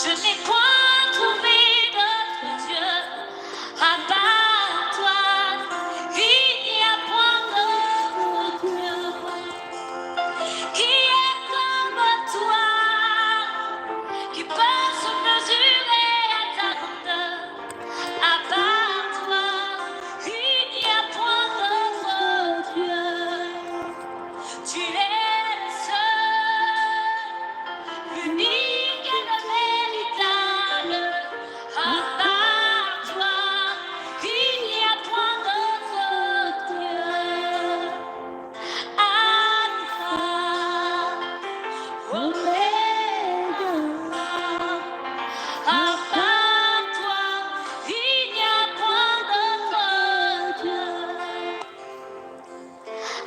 Je n'ai point trouvé d'autre Dieu à part toi. Il n'y a point d'autre Dieu qui est comme toi, qui peut se mesurer à ta grandeur. À part toi, il n'y a point d'autre Dieu. Tu es le seul, l'unique et le véritable. À part toi, il n'y a point d'autre Dieu. Alpha, Oméga. À part toi, il n'y a point d'autre Dieu.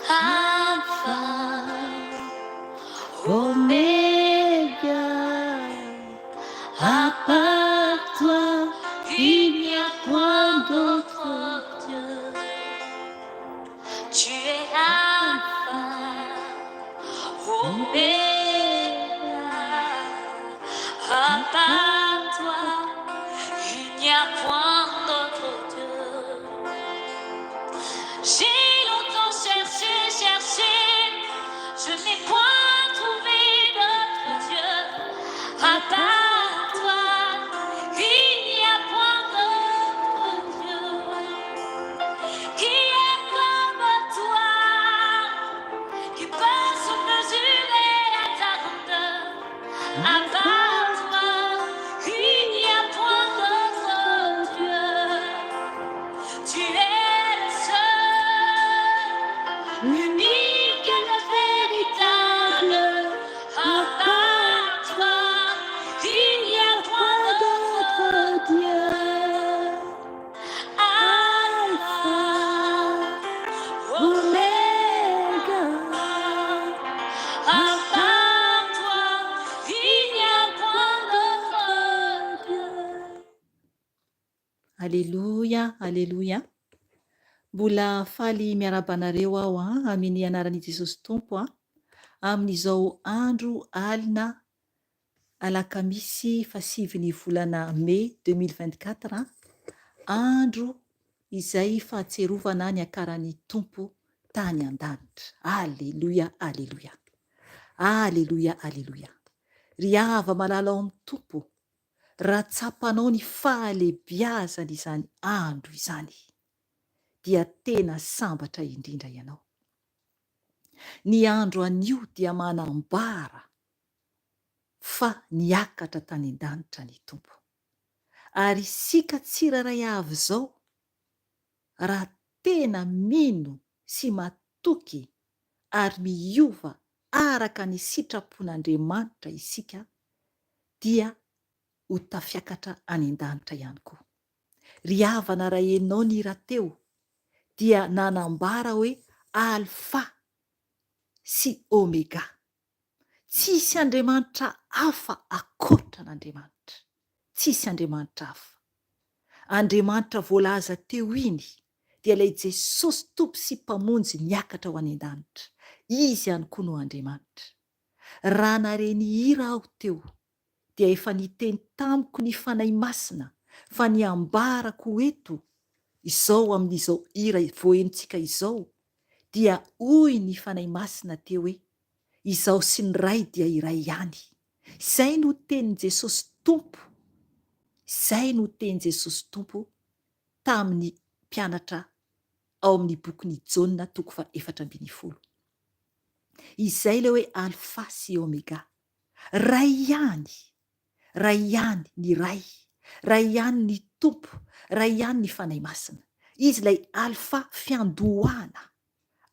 Alpha, Oméga. À part toi, il n'y a point d'autre Dieu. Tu es Alpha, Oméga. À part toi, il n'y a point d'autre Dieu. J'ai longtemps cherché, cherché, je n'ai point trouvé d'autre Dieu. À part toi, il n'y a point d'autre Dieu qui est comme toi, qui peut se mesurer à ta grandeur. À part toi, il n'y a point d'autre Dieu. Tu es le seul, l'unique et le véritable. À part toi, il n'y a point d'autre Dieu. Alpha, Oméga. À part toi, il n'y a point d'autre Dieu. Aleloia, aleloia. Mbola faly miarahaba anareo aho an, amin'ny anaran'i Jesosy Tompo an, amin'izao andro alina alakamisy fahasivin'ny volana mey 2024, andro izay fahatsiarovana niakaran'ny Tompo tany an-danitra. Aleloia, aleloia. Aleloia, aleloia. Ry hava-malala ao amin'ny Tompo, raha tsapanao ny fahalebiazan'izany andro izany, dia tena sambatra indrindra ianao. Ny andro anio dia manambara fa niakatra tany an-danitra ny Tompo. Ary isika tsirairay avy izao, raha tena mino sy matoky ary miova araka ny sitrapon'Andriamanitra isika dia ho tafiakatra any an-danitra ihany koa. Ry havana raha henonao ny hira teo dia nanambara hoe Alpha sy Omega. Tsisy Andriamanitra hafa akoatra an'Andriamanitra. Tsisy Andriamanitra hafa. Andriamanitra voalaza teo iny dia ilay Jesosy Tompo sy Mpamonjy niakatra ho any an-danitra. Izy ihany koa no Andriamanitra. Raha nahare ny hira aho teo dia efa niteny tamiko ny Fanahy Masina fa ny ambarako eto izao amin'izao hira voahenontsika izao dia hoy ny Fanahy Masina teo hoe Izaho sy ny Ray dia iray ihany. Izay no tenin'i Jesosy Tompo, izay no tenin'i Jesosy Tompo tamin'ny mpianatra ao amin'ny bokin'i Jaona toko faha 14. Izay ilay hoe Alfa sy Omega. Ray ihany, Ray ihany ny Ray, Ray ihany ny Tompo, Ray ihany ny Fanahy Masina. Izy ilay Alfa fiandohana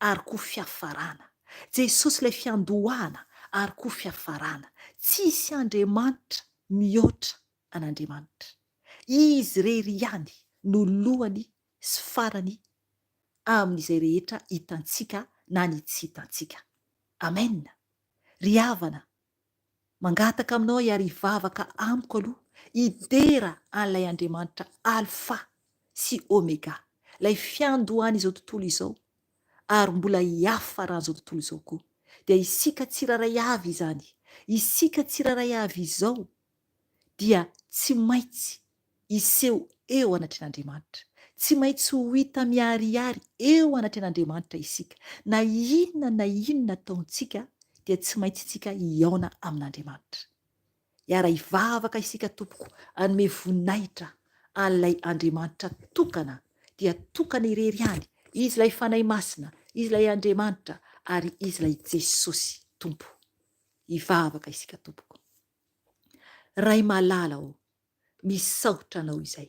ary koa fiafarana. Jesosy ilay fiandohana ary koa fiafarana. Tsisy Andriamanitra mihoatra an'Andriamanitra. Izy irery ihany no lohany sy farany amin'izay rehetra hitantsika na ny tsy hitantsika. Amen! Ry havana, mangataka aminao aho ary hivavaka amiko aloha, hidera an'ilay Andriamanitra Alpha sy Omega, ilay fiandohan'izao tontolo izao ary mbola hiafaran'izao tontolo izao koa. Dia isika tsirairay avy izany, isika tsirairay avy izao. dia tsy maintsy hiseho eo anatrehan'Andriamanitra. Tsy maintsy ho hita miharihary eo anatrehan'Andriamanitra isika. Na inona na inona ataontsika dia tsy maintsy isika hihaona amin'Andriamanitra. Hiara-hivavaka isika tompoko hanome voninahitra an'ilay Andriamanitra tokana dia tokana irery ihany, Izy ilay Fanahy Masina, Izy ilay Andriamanitra ary Izy ilay Jesosy Tompo. Hivavaka isika tompoko. Ray malala ô, misaotra Anao izay.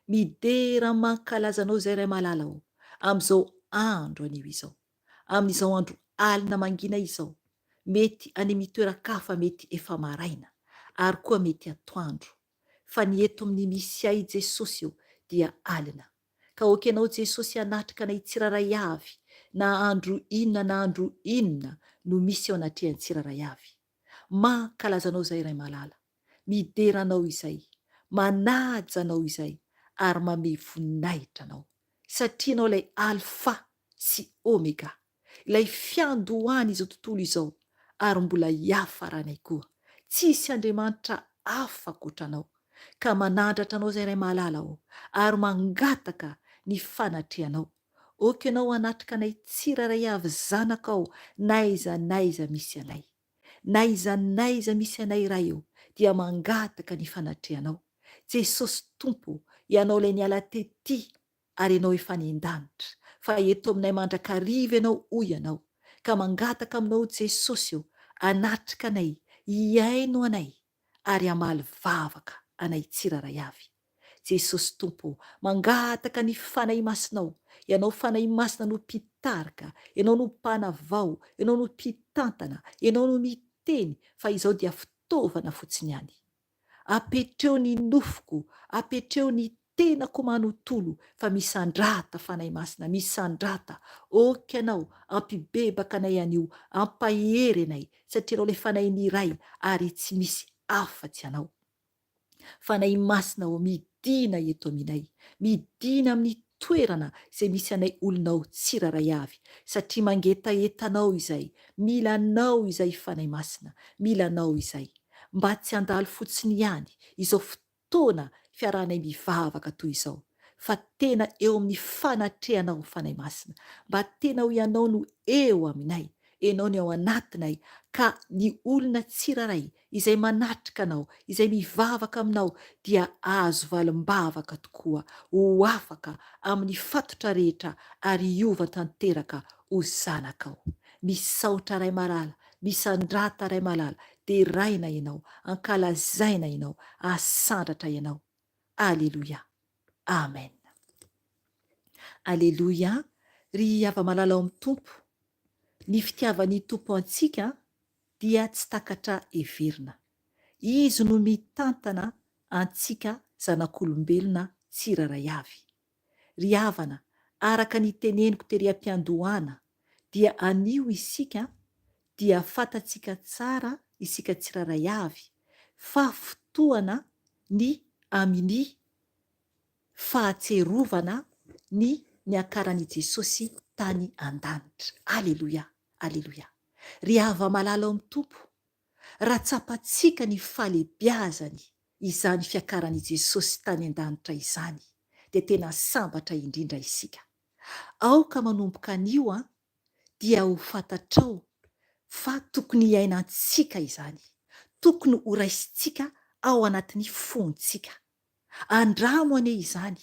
Midera mankalaza Anao izay Ray malala ô, amin'izao andro anio izao. Amin'izao andro alina mangina izao, mety any amin'ny toeran-kafa mety efa maraina, ary koa mety atoandro. Fa ny eto amin'ny misy ahy Jesosy ô dia alina. Ka ok Ianao Jesosy hanatrika anay tsirairay avy na andro inona na andro inona no misy eo anatrehan'ny tsirairay avy. Mankalaza Anao izahay Ray malala. Midera Anao izay. Manaja Anao izay ary mamehy voninahitra Anao. Satria Ianao ilay Alpha sy Omega. Ilay fiandohan izao tontolo izao ary mbola hiafaranay koa. Tsisy Andriamanitra hafa ankoatra Anao. Ka manandratra Anao izay Ray malala ô, ary mangataka ny fanatrehanao. Ok Ianao hanatrika anay tsirairay avy zanakao n'aiza n'aiza misy anay. N'aiza n'aiza misy anay Ray ô, dia mangataka ny fanatrehanao. Jesosy Tompo ô, Ianao ilay niala tety ary Ianao efa any an-danitra, fa eto aminay mandrakariva Ianao hoy Ianao, ka mangataka aminao Jesosy ô, hanatrika anay, hihaino anay, ary hamaly vavaka anay tsirairay avy. Jesosy Tompo ô, mangataka ny Fanahy Masinao, Ianao Fanahy Masina no mpitarika, Ianao no mpanavao, Ianao no mpitantana, Ianao no miteny, fa izao dia fitaovana fotsiny ihany. Apetreo ny nofoko, apetreo ny tenako manontolo fa misandrata Fanahy Masina, misandrata, ok Ianao, ampibebaka anay anio, ampahery anay, satria Ianao ilay Fanahin'ny Ray ary tsy misy afatsy Anao. Fanahy Masina ô, midina eto aminay, midina amin'ny toerana izay misy anay olonao tsirairay avy, satria mangetaheta Anao izay, mila Anao izay Fanahy Masina, mila Anao izay. Mba tsy handalo fotsiny ihany izao fotoana fiarahanay mivavaka toy izao, fa tena eo amin'ny fanatrehanao Fanahy Masina, mba tena ho Ianao no eo aminay, Ianao no ao anatinay, ka ny olona tsirairay izay manatrika Anao, izay mivavaka Aminao dia ahazo valim-bavaka tokoa, ho afaka amin'ny fatotra rehetra ary hiova tanteraka ho zanakao. Misaotra Ray malala, misandrata Ray malala, deraina Ianao, ankalazaina Ianao, asandratra Ianao. Aleloia. Amen. Aleloia, ry hava-malala ao amin'ny Tompo, ny fitiavan'ny Tompo antsika dia tsy takatra heverina. Izy no mitantana antsika zanak'olombelona tsirairay avy. Ry havana, araka ny teneniko tery am-piandohana, dia anio isika dia fantatsika tsara isika tsirairay avy fa fotoana ny amin'ny fahatserovana ny niakaran'i Jesosy tany an-danitra. Aleloia! Aleloia! Ry hava-malala ao amin'ny Tompo, raha tsapantsika ny fahalebiazany izany fiakaran'i Jesosy tany an-danitra izany, dia tena sambatra indrindra isika. Aoka manomboka anio an, dia ho fantatrao fa tokony hiainantsika izany, tokony ho raisintsika ao anatin'ny fontsika. Andramo anie izany,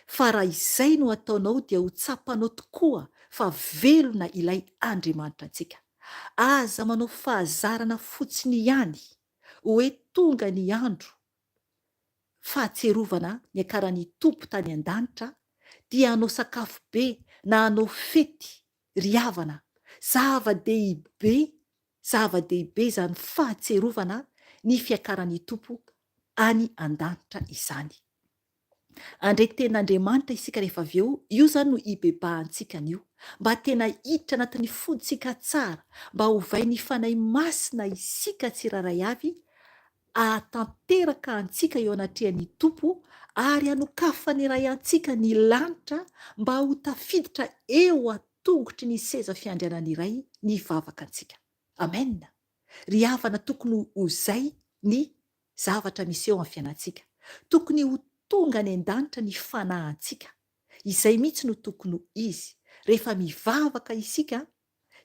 fa raha izay no ataonao dia ho tsapanao tokoa fa velona ilay Andriamanitra antsika. Aza manao fahazarana fotsiny ihany hoe tonga ny andro fahatsiarovana niakaran'ny Tompo tany an-danitra dia hanao sakafo be na hanao fety ry havana, zava-dehibe, zava-dehibe izany fahatsiarovana ny fiakaran'ny Tompo any an-danitra izany. Handray tenin'Andriamanitra isika rehefa avy eo, io izany no hibebahantsika an'io, mba tena hiditra anatin'ny fontsika tsara, mba hovain'ny Fanahy Masina isika tsirairay avy, hahatanteraka antsika eo anatrehan'ny Tompo ary hanokafan'ny Ray antsika ny lanitra mba ho tafiditra eo an-tongotry ny seza fiandrianan'ny Ray ny vavaka antsika. Amen! Ry havana tokony ho izay ny. zavatra miseho amin'ny fiainantsika. Tokony ho tonga any an-danitra ny fanahintsika. Izay mihitsy no tokony ho izy. Rehefa mivavaka isika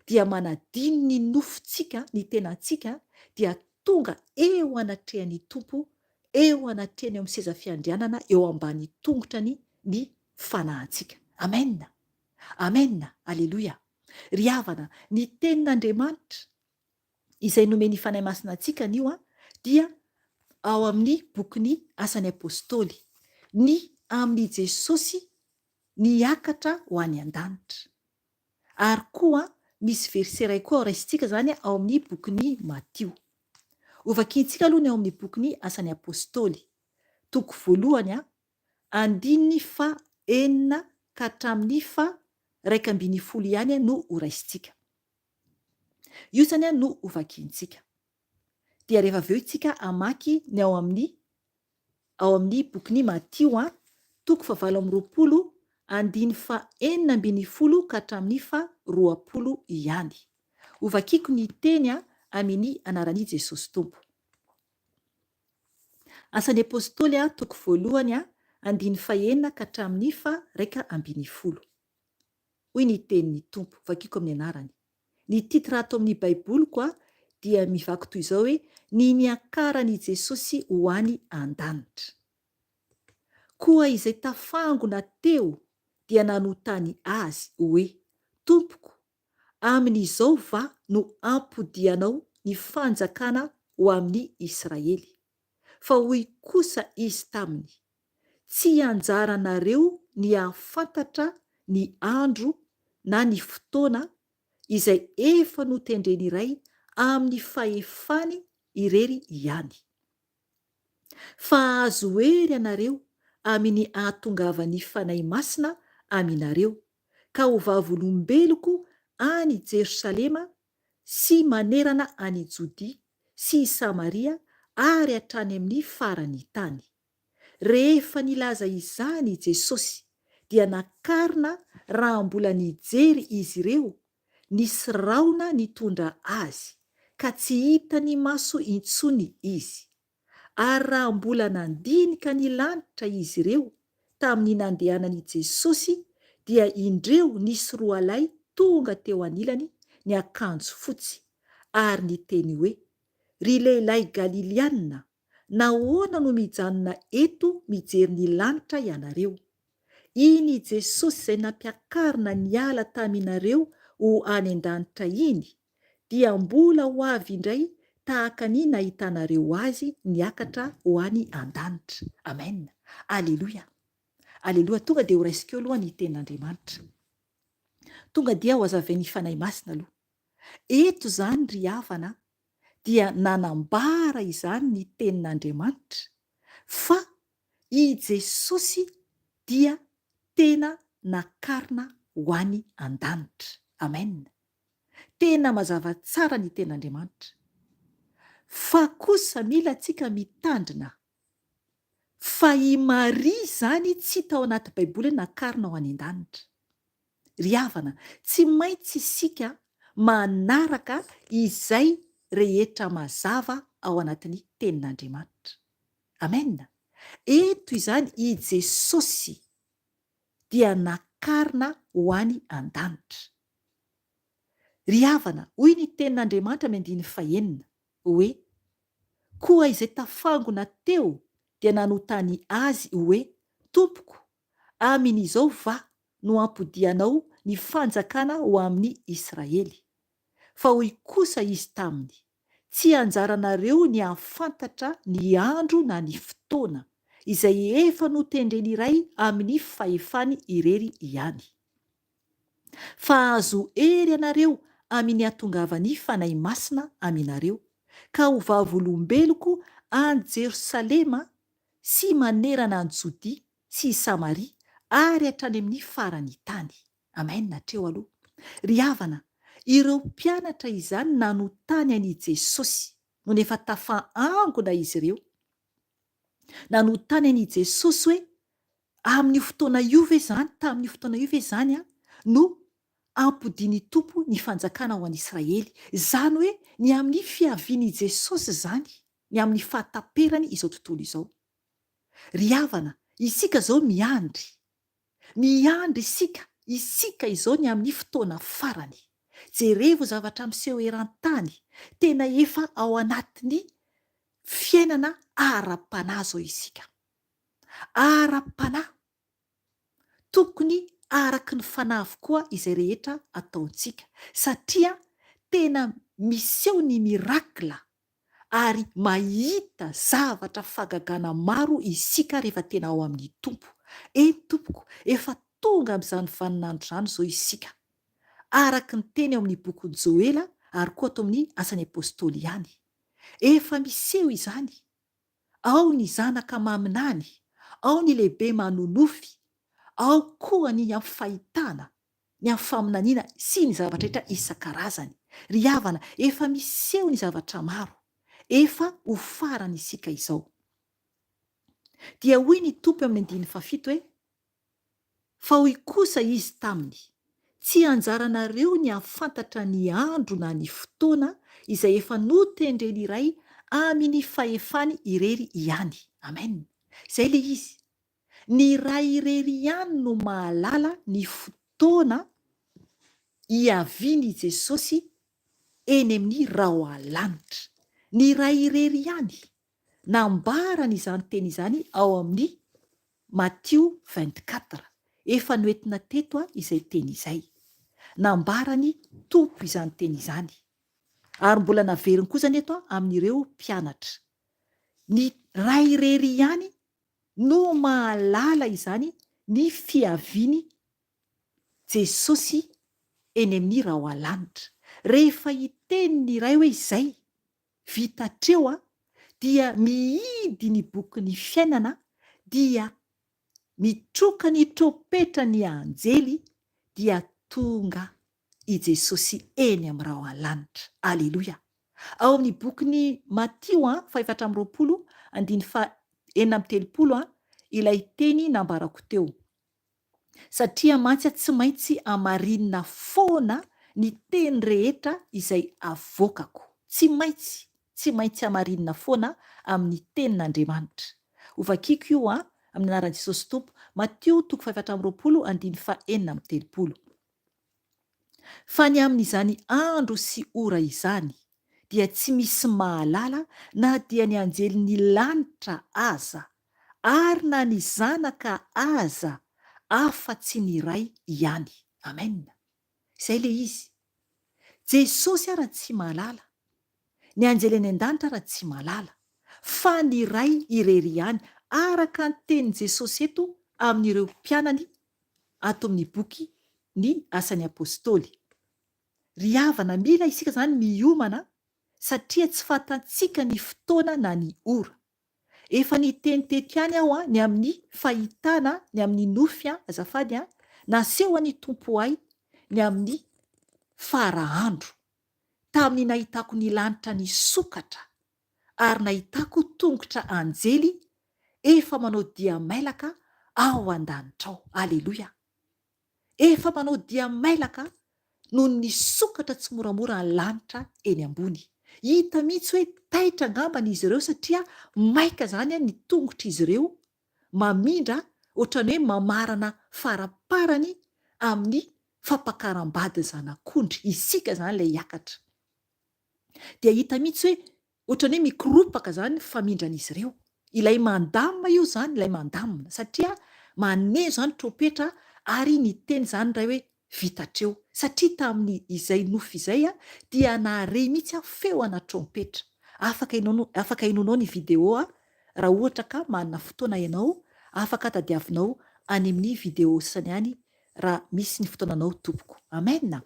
dia manadino ny nofontsika, ny tenantsika, dia tonga eo anatrehan'ny Tompo, eo anatrehany eo amin'ny seza fiandrianana, eo ambany tongotrany ny fanahintsika. Amen! Amen! Aleloia! Ry havana, ny Tenin'Andriamanitra izay nomen'ny Fanahy Masina antsika anio dia ao amin'ny bokin'ny Asan'ny Apostoly, ny amin'i Jesosy niakatra ho any an-danitra. Ary koa misy verset iray koa raisintsika izany ao amin'ny bokin'i Matio. Hovakintsika aloha ny ao amin'ny bokin'ny Asan'ny Apostoly, toko voalohany, andininy faha enina ka hatramin'ny faha 11 ihany no horaisintsika. Io izany no hovakintsika. Dia rehefa avy eo isika hamaky ny ao amin'ny ao amin'ny bokin'i Matio a, toko fahavalo amby 20, andiny faha 16 ka hatramin'ny faha 20 ihany. Hovakiko ny teny a, amin'ny anaran'i Jesosy Tompo. Asan'ny Apostoly a, toko voalohany a, andiny fahenina ka hatramin'ny faha 11. Hoy ny tenin'ny Tompo, vakiko amin'ny anarany. Ny titre ato amin'ny baiboliko dia mivaky toy izao hoe Ny niakaran' i Jesosy ho any an-danitra. Koa izay tafangona teo dia nanotany Azy hoe, Tompoko, amin' izao va no ampodianao ny fanjakana ho amin' i Israely? Fa hoy kosa Izy taminy, Tsy anjaranareo ny hahafantatra ny andro na ny fotoana izay efa notendren'ny Ray amin'ny fahefany irery ihany. Fa hahazo hery ianareo amin'ny ahatongavan'ny Fanahy Masina aminareo, ka ho vavolombeloko any Jerosalema sy manerana an'i Jodia sy i Samaria ary hatrany amin'ny faran'ny tany. Rehefa nilaza izany i Jesosy, dia nakarina raha mbola nijery izy ireo, nisy rahona nitondra Azy, ka tsy hitan'ny maso intsony Izy. Ary raha mbola nandinika ny lanitra izy ireo tamin'ny nandehanan'i Jesosy, dia indreo nisy roalahy tonga teo anilany niakanjo fotsy, ary niteny hoe, Ry lehilahy Galiliana, Nahoana no mijanona eto mijery ny lanitra ianareo? Iny i Jesosy izay nampiakarina niala taminareo ho any an-danitra iny, dia mbola ho avy indray tahaka ny nahitanareo Azy niakatra ho any an-danitra. Amen. Aleloia. Aleloia. Tonga dia horaisiko eo aloha ny Tenin'Andriamanitra. Tonga dia hohazavain'ny Fanahy Masina aloha. Eto izany ry havana dia nanambara izany ny Tenin'Andriamanitra fa i Jesosy dia tena nakarina ho any an-danitra. Amen. Tena mazava tsara ny Tenin'Andriamanitra. Fa kosa mila antsika mitandrina fa i Maria izany tsy tao anaty Baiboly hoe nakarina ho any an-danitra. Ry havana, tsy maintsy isika manaraka izay rehetra mazava ao anatin'ny Tenin'Andriamanitra. Amen! Eto izany i Jesosy dia nakarina ho any an-danitra. Ry havana, hoy ny Tenin'Andriamanitra amin'ny andininy fahenina, hoe, Koa izay tafangona teo dia nanotany Azy hoe, Tompoko, amin'izao va no hampodianao ny fanjakana ho amin'i Israely? Fa hoy kosa izy taminy, Tsy anjaranareo ny hahafantatra ny andro na ny fotoana, izay efa notendren'ny Ray amin'ny fahefany irery ihany. Fa hahazo hery ianareo amin'ny hahatongavan'ny Fanahy Masina aminareo, ka ho vavolombeloko any Jerosalema sy manerana an'i Jodia sy i Samaria ary hatrany amin'ny faran'ny tany. Amen, hatreo aloha. Ry havana, ireo mpianatra izany nanontany an'i Jesosy, nony efa tafaangona izy ireo, nanontany an'i Jesosy hoe, amin'io fotoana io ve izany, tamin'io fotoana io ve izany no ampodian'ny Tompo ny fanjakana ho an'Israely? Izany hoe ny amin'ny fiavian'i Jesosy izany. ny amin'ny fahataperany izao tontolo izao. Ry havana, isika izao miandry. Miandry isika, isika izao ny amin'ny fotoana farany. Jerevo zavatra miseho eran-tany, tena efa ao anatin'ny fiainana ara-panahy izao isika. Ara-panahy. Tokony araka ny fanahy avokoa izay rehetra ataontsika, satria tena miseho ny miracle ary mahita zavatra fahagagana maro isika rehefa tena ao amin'ny Tompo. Eny tompoko, efa tonga amin'izany vaninandro izany izao isika. Araka ny teny ao amin'ny bokin'i Joela ary koa ato amin'ny Asan'ny Apostoly ihany. Efa miseho izany. Ao ny zanaka maminany, ao ny lehibe manonofy, ao koa ny amin'ny fahitana, ny amin'ny faminaniana sy ny zavatra rehetra isan-karazany. Ry havana, efa miseho ny zavatra maro. Efa ho farany isika izao. Dia hoy ny Tompo eo amin'ny andininy fahafito hoe, Fa hoy kosa izy taminy, Tsy anjaranareo ny hahafantatra ny andro na ny fotoana izay efa notendren'ny Ray amin'ny fahefany irery ihany. Amen. Izay ilay izy. Ny Ray irery ihany no mahalala ny fotoana hiavian'i Jesosy eny amin'ny rahona lanitra. Ny Ray irery ihany. Nambarany izany teny izany ao amin'ny Matio 24. Efa noentina teto izay teny izay. Nambarany Tompo izany teny izany. Ary mbola naveriny koa izany eto amin'ireo mpianatra. Ny Ray irery ihany no mahalala izany ny fiavian'i Jesosy eny amin'ny rahona lanitra. Rehefa hiteny ny Ray hoe izay, vita hatreo a, dia mihidy ny bokin'ny fiainana dia mitroka ny trompetra ny anjely dia tonga i Jesosy eny amin'ny rahona lanitra. Aleloia! Ao amin'ny bokin'i Matio a, faha-24, andininy faha-36 a, ilay teny nambarako teo. Satria mantsy tsy maintsy amarinina foana ny teny rehetra izay avoakako. Tsy maintsy, tsy maintsy amarinina foana amin'ny tenin'Andriamanitra. Hovakiko io an, amin'ny anaran'i Jesosy Tompo, Matio toko faha-24 andininy faha-36. Fa ny amin'izany andro sy ora izany dia tsy misy mahalala na dia ny anjelin'ny lanitra aza, ary na ny Zanaka aza, afa-tsy ny Ray ihany. Amen. Izay ilay izy. Jesosy ara tsy mahalala, ny anjely any an-danitra ara tsy mahalala, fa ny Ray irery ihany, araka ny tenin'i Jesosy eto amin'ireo mpianany ato amin'ny boky Ny Asan'ny Apostoly. Ry havana, mila isika izany miomana satria tsy fantantsika ny fotoana na ny ora. Efa niteny teto ihany aho ny amin'ny fahitana, ny amin'ny nofy, azafady, nasehon'ny Tompo ahy ny amin'ny fara andro, tamin'ny nahitako ny lanitra nisokatra ary nahitako tongotra anjely efa manao dia mailaka ao an-danitra ao. Aleloia! Efa manao dia mailaka noho ny nisokatra tsimoramora ny lanitra eny ambony. Hita mihitsy hoe taitra angambany izy ireo satria maika izany ny tongotr'izy ireo mamindra ohatran'ny hoe mamarana faraparany amin'ny fampakaram-bady zanak'ondry. Isika izany ilay hiakatra. Dia hita mihitsy hoe Ohatran'ny hoe mikoropaka izany ny famindran'izy ireo. Ilay mandamina io izany ilay mandamina satria maneno izany trompetra ary niteny izany iray hoe vita hatreo. Satria tamin'ny izay nofy izay dia nahare mihitsy aho feo ana trompetra. Afaka inono afaka inoanao ny vidéo raha ohatra ka manana fotoana ianao, afaka tadiavinao any amin'ny vidéo sasany any raha misy ny fotoananao tompoko. Amen!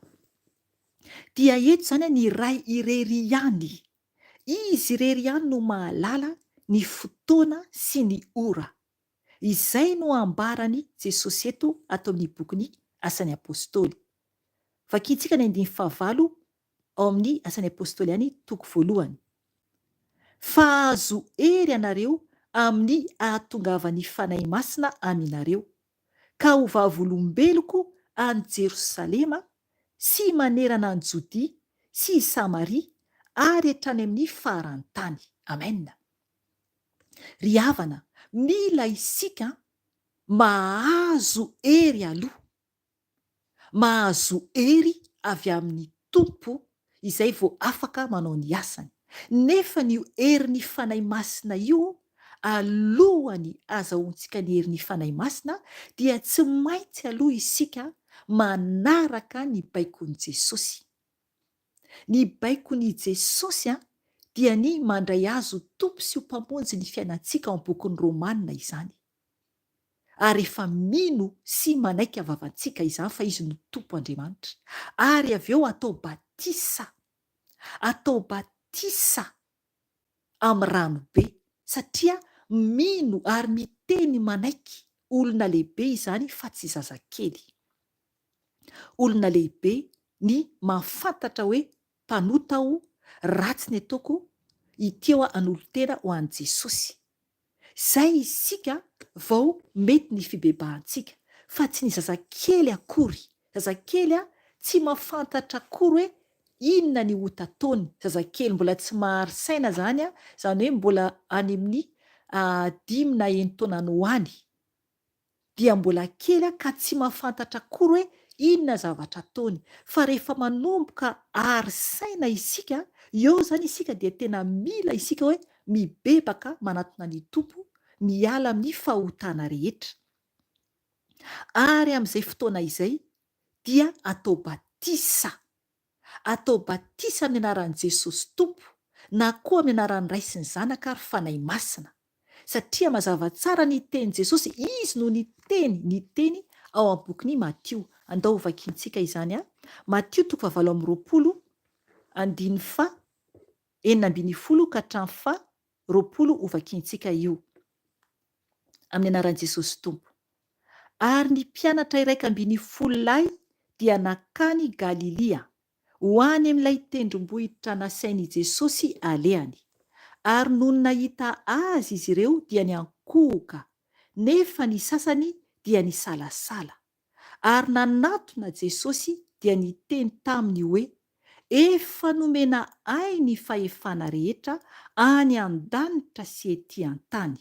Dia eto izany ny Ray irery ihany, Izy irery ihany no mahalala ny fotoana sy ny ora. Izay no ambaran'i Jesosy eto ato amin'ny bokin'ny Asan'ny Apostoly. Vakintsika ny andininy fahavalo ao amin'ny Asan'ny Apostoly ihany toko voalohany. Fa hahazo hery ianareo amin'ny ahatongavan'ny Fanahy Masina aminareo, ka ho vavolombeloko any Jerosalema sy manerana an'i Jodia sy i Samaria ary hatrany amin'ny faran-tany. Amen. Ry havana, mila isika mahazo hery aloha. Mahazo hery avy amin'ny Tompo izay vao afaka manao ny asany. Nefa io herin'ny Fanahy Masina io, alohan'ny azahoantsika ny herin'ny Fanahy Masina dia tsy maintsy aloha isika manaraka ny baikon'i Jesosy. Ny baikon'i Jesosy dia ny mandray Azy ho Tompo sy ho Mpamonjy ny fiainantsika ao amin'ny bokin'ny Romana izany. Ary efa mino sy manaiky vavantsika izany fa Izy no Tompo Andriamanitra. Ary avy eo atao batisa. Atao batisa amin'ny rano be satria mino ary miteny manaiky olona lehibe izany fa tsy zazakely. Olona lehibe ny mahafantatra hoe mpanota aho, ratsy ny ataoko, ity aho hanolo-tena ho an'i Jesosy. Zay isika vao mety ny fibebahantsika fa tsy ny zazakely akory, zazakely a tsy mafantatra akory hoe inona ny ota ataony, zazakely mbola tsy mahary saina zany a, zany hoe mbola any amin'ny dimy na enin-taona any ho any. dia mbola kely ka tsy mahafantatra akory hoe inona zavatra ataony, fa rehefa manomboka ary saina isika, eo izany isika dia tena mila isika hoe mibebaka manatona ny Tompo, miala amin'ny fahotana rehetra. Ary amin'izay fotoana izay dia atao batisa, atao batisa amin'ny anaran'i Jesosy Tompo, na koa amin'ny anaran'ny Ray sy ny Zanaka ary Fanahy Masina. Satria mazava tsara ny tenin'i Jesosy, Izy no niteny ny teny ao amin'ny bokin'i Matio. Andao hovakintsika izany a. Matio toko fahavalo amby 20, andininy faha 16 ka hatramin'ny faha 20 hovakintsika io. Amin'ny anaran'i Jesosy Tompo. Ary ny mpianatra 11 lahy dia nankany Galilia, ho any amin'ilay tendrombohitra nasain'i Jesosy alehany. Ary nony nahita Azy izy ireo dia niankohoka, nefa ny sasany dia nisalasala. Ary nanatona Jesosy dia niteny taminy hoe, Efa nomena Ahy ny fahefana rehetra any an-danitra sy ety an-tany.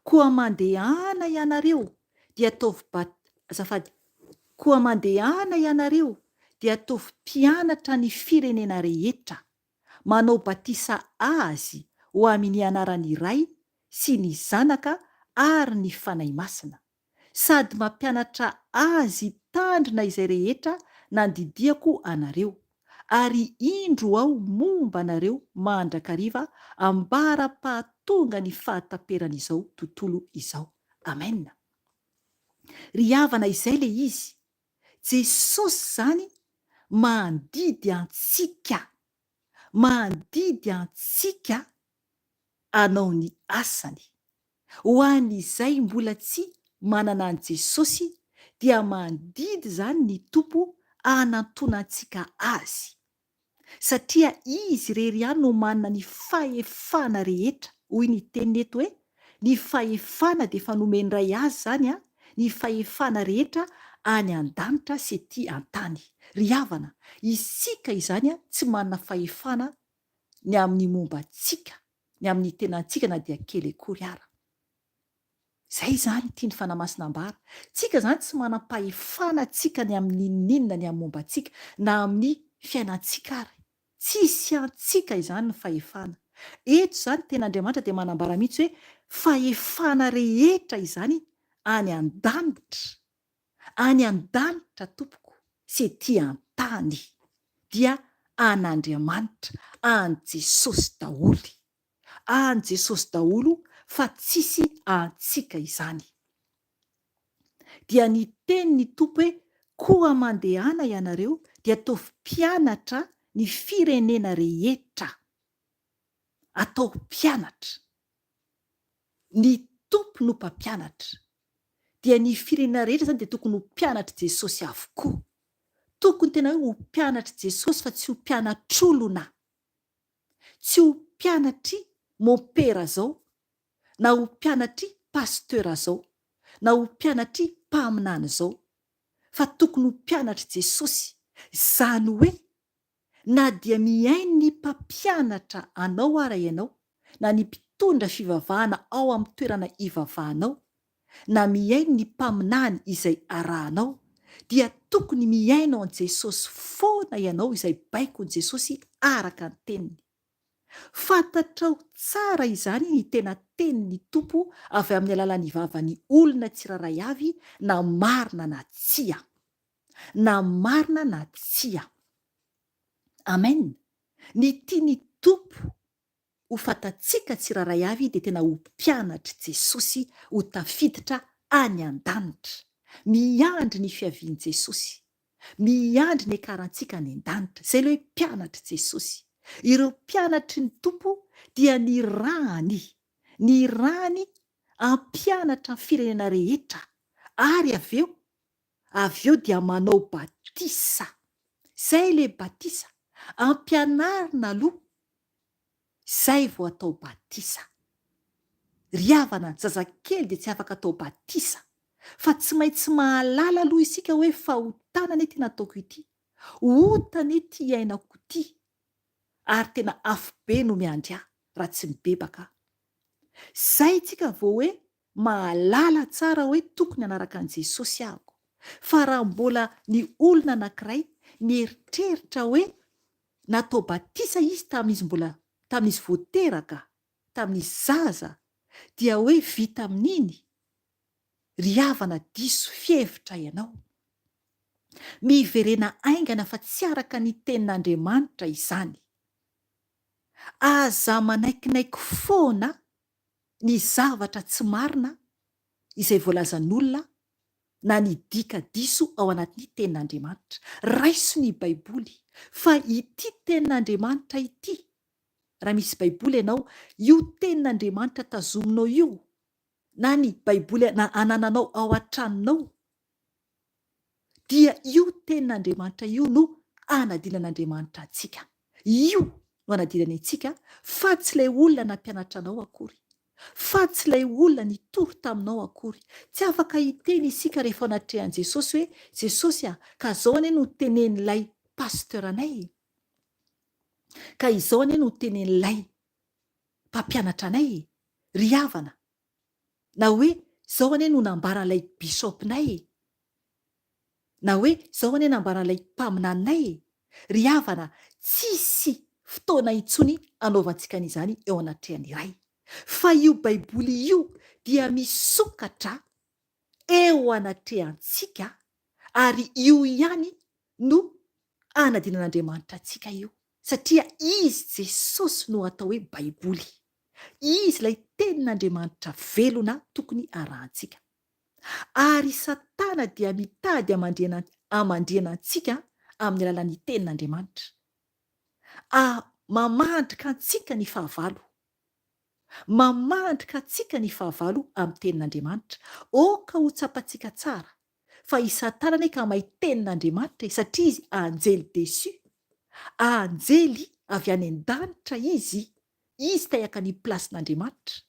Koa mandehana ianareo dia ataovy bat, azafady, koa mandehana ianareo dia ataovy mpianatra ny firenena rehetra, manao batisa azy ho amin' ny anaran' ny Ray sy ny Zanaka ary ny Fanahy Masina. sady mampianatra azy hitandrina izay rehetra nandidiako anareo, ary indro aho momba anareo mandrakariva ambara-pahatonga ny fahataperan'izao tontolo izao. Amen. Ry havana izay le izy, Jesosy zany mandidy antsika, mandidy antsika hanao ny asany. Ho an'izay mbola tsy manana an'i Jesosy dia mandidy izany ny Tompo hanantonantsika Azy. Satria Izy irery ihany no manana ny fahefana rehetra, hoy ny teniny eto hoe, ny fahefana dia efa nomen'ny Ray Azy izany an, ny fahefana rehetra any an-danitra sy ety an-tany. Ry havana, isika izany tsy manana fahefana ny amin'ny momba antsika ny amin'ny tenantsika na dia kely akory ara. Izay izany tian'ny Fanahy Masina ambara. Tsika izany tsy manam-pahefana tsika ny amin'ny n'inon'inona ny amin'ny momba antsika na amin'ny fiainantsika ary. Tsisy antsika izany ny fahefana. Eto izany tena Andriamanitra dia manambara mihitsy hoe fahefana rehetra izany any an-danitra Any an-danitra tompoko sy ety an-tany dia an'Andriamanitra, an'i Jesosy daholo. An'i Jesosy daholo fa tsisy antsika izany. Dia niteny ny Tompo hoe koa mandehana ianareo dia ataovy mpianatra ny firenena rehetra. Atao mpianatra. Ny Tompo no mpampianatra. Dia ny firenena rehetra izany dia tokony ho mpianatr'i Jesosy avokoa. Tokony tena hoe ho mpianatr'i Jesosy fa tsy ho mpianatr'olona. Tsy ho mpianatr'i mompera zao, na ho mpianatr'i pasteur zao, na ho mpianatr'i mpaminany zao, fa tokony ho mpianatr'i Jesosy. Izany hoe Na dia mihaino ny mpampianatra anao ara ianao, na ny mpitondra fivavahana ao amin'ny toerana ivavahanao, na mihaino ny mpaminany izay arahanao, dia tokony mihaino an'i Jesosy foana ianao izay baikon'i Jesosy araka ny teniny. Fantatrao tsara izany ny tena tenin'ny Tompo avy amin'ny alalan'ny vavan'ny olona tsirairay avy na marina na tsia. Na marina na tsia. Amen! Ny tian'ny Tompo ho fantatsika tsirairay avy dia tena ho mpianatr'i Jesosy ho tafiditra any an-danitra. Miandry ny fiavian'i Jesosy. Miandry ny hiakarantsika any an-danitra. Izay ilay hoe mpianatr'i Jesosy. Ireo mpianatry ny Tompo dia nirahany, nirahany hampianatra ny firenena rehetra ary avy eo, avy eo dia manao batisa. Izay ilay batisa. Ampianarina aloha izay vao atao batisa. Ry havana, ny zazakely dia tsy afaka atao batisa, fa tsy maintsy mahalala aloha isika hoe fahotana anie ity nataoko ity, ota anie ity iainako ity, ary tena afobe no miandry ahy raha tsy mibebaka aho. Izay tsika vao hoe mahalala tsara hoe tokony hanaraka an'i Jesosy aho. Fa raha mbola ny olona anankiray mieritreritra hoe natao batisa izy tamin'izy mbola tamin'izy vao teraka, tamin'izy zaza, dia hoe vita amin'iny, ry havana diso fihevitra ianao. Miverena haingana fa tsy araka ny tenin'Andriamanitra izany. Aza manaikinaiky foana ny zavatra tsy marina izay voalazan'olona na ny dika diso ao anatin'ny Tenin'Andriamanitra. Raiso ny Baiboly, fa ity Tenin'Andriamanitra ity, raha misy Baiboly ianao, io Tenin'Andriamanitra tazominao io, na ny Baiboly anananao ao an-tranonao, dia io Tenin'Andriamanitra io no anadinan'Andriamanitra antsika. Io no anadinany antsika fa tsy ilay olona nampianatra anao akory. Fa tsy ilay olona nitory taminao akory. Tsy afaka hiteny isika rehefa ao anatrehan'i Jesosy hoe, Jesosy a, ka zao anie no tenenin'ilay pasteur anay e. Ka izao anie no tenenin'ilay mpampianatra anay e. Ry havana. Na hoe, zao anie no nambaran'ilay bishop-nay e. Na hoe, zao anie nambaran'ilay mpaminaninay e. Ry havana, tsisy fotoana intsony anaovantsika an'izany eo anatrehan'ny Ray. Fa io Baiboly io dia misokatra eo anatrehantsika ary io ihany no anadinan'Andriamanitra antsika io, satria Izy Jesosy no atao hoe Baiboly. Izy ilay Tenin'Andriamanitra velona tokony harahantsika. Ary i Satana dia mitady hamandrihana hamandrihana antsika amin'ny alalan'ny Tenin'Andriamanitra. A Mamandrika antsika ny fahavalo. Mamandrika antsika ny fahavalo amin'ny Tenin'Andriamanitra. Aoka ho tsapantsika tsara fa i Satana anie ka mahay Tenin'Andriamanitra e, satria izy anjely déçu. Anjely avy any an-danitra izy, izy te haka ny place-n'Andriamanitra.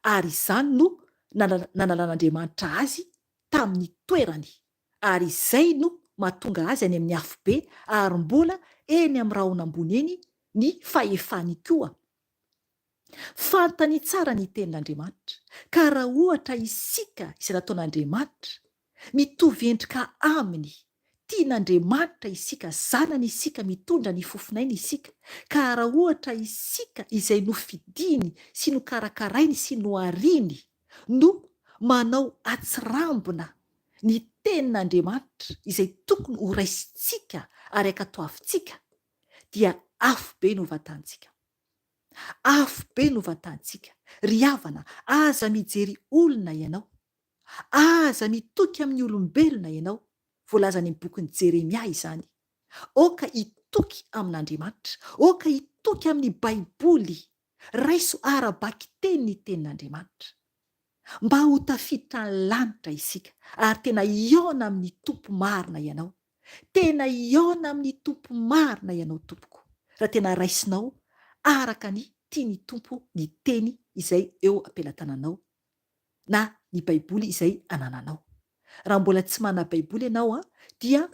ary izany no nanalan'Andriamanitra azy tamin'ny toerany, ary izay no mahatonga azy any amin'ny afobe ary mbola eny amin'ny rahona ambony eny ny fahefany koa. Fantany tsara ny tenin'Andriamanitra, ka raha ohatra isika izay nataon'Andriamanitra, Mitovy endrika Aminy. Tian'Andriamanitra isika, zanany isika, mitondra ny fofon'ainy isika. Ka raha ohatra isika izay nofidiny sy nokarakarainy sy nohariny no manao atsirambina ny tenin'Andriamanitra izay tokony ho raisintsika ary ankatoavintsika dia afobe no vatantsika. Afobe no vatantsika. Ry havana, aza mijery olona ianao. Aza mitoky amin'ny olombelona ianao, voalaza any amin'ny bokin'i Jeremia izany. Aoka hitoky amin'Andriamanitra, aoka hitoky amin'ny Baiboly. Raiso ara-bakiteny ny Tenin'Andriamanitra. Mba ho tafiditra ny lanitra isika, ary tena hihaona amin'ny Tompo marina ianao. Tena hihaona amin'ny Tompo marina ianao tompoko, raha tena raisinao araka ny tian'ny Tompo ny Teny izay eo am-pelatananao. na ny baiboly izay anananao. Raha mbola tsy manana baiboly ianao dia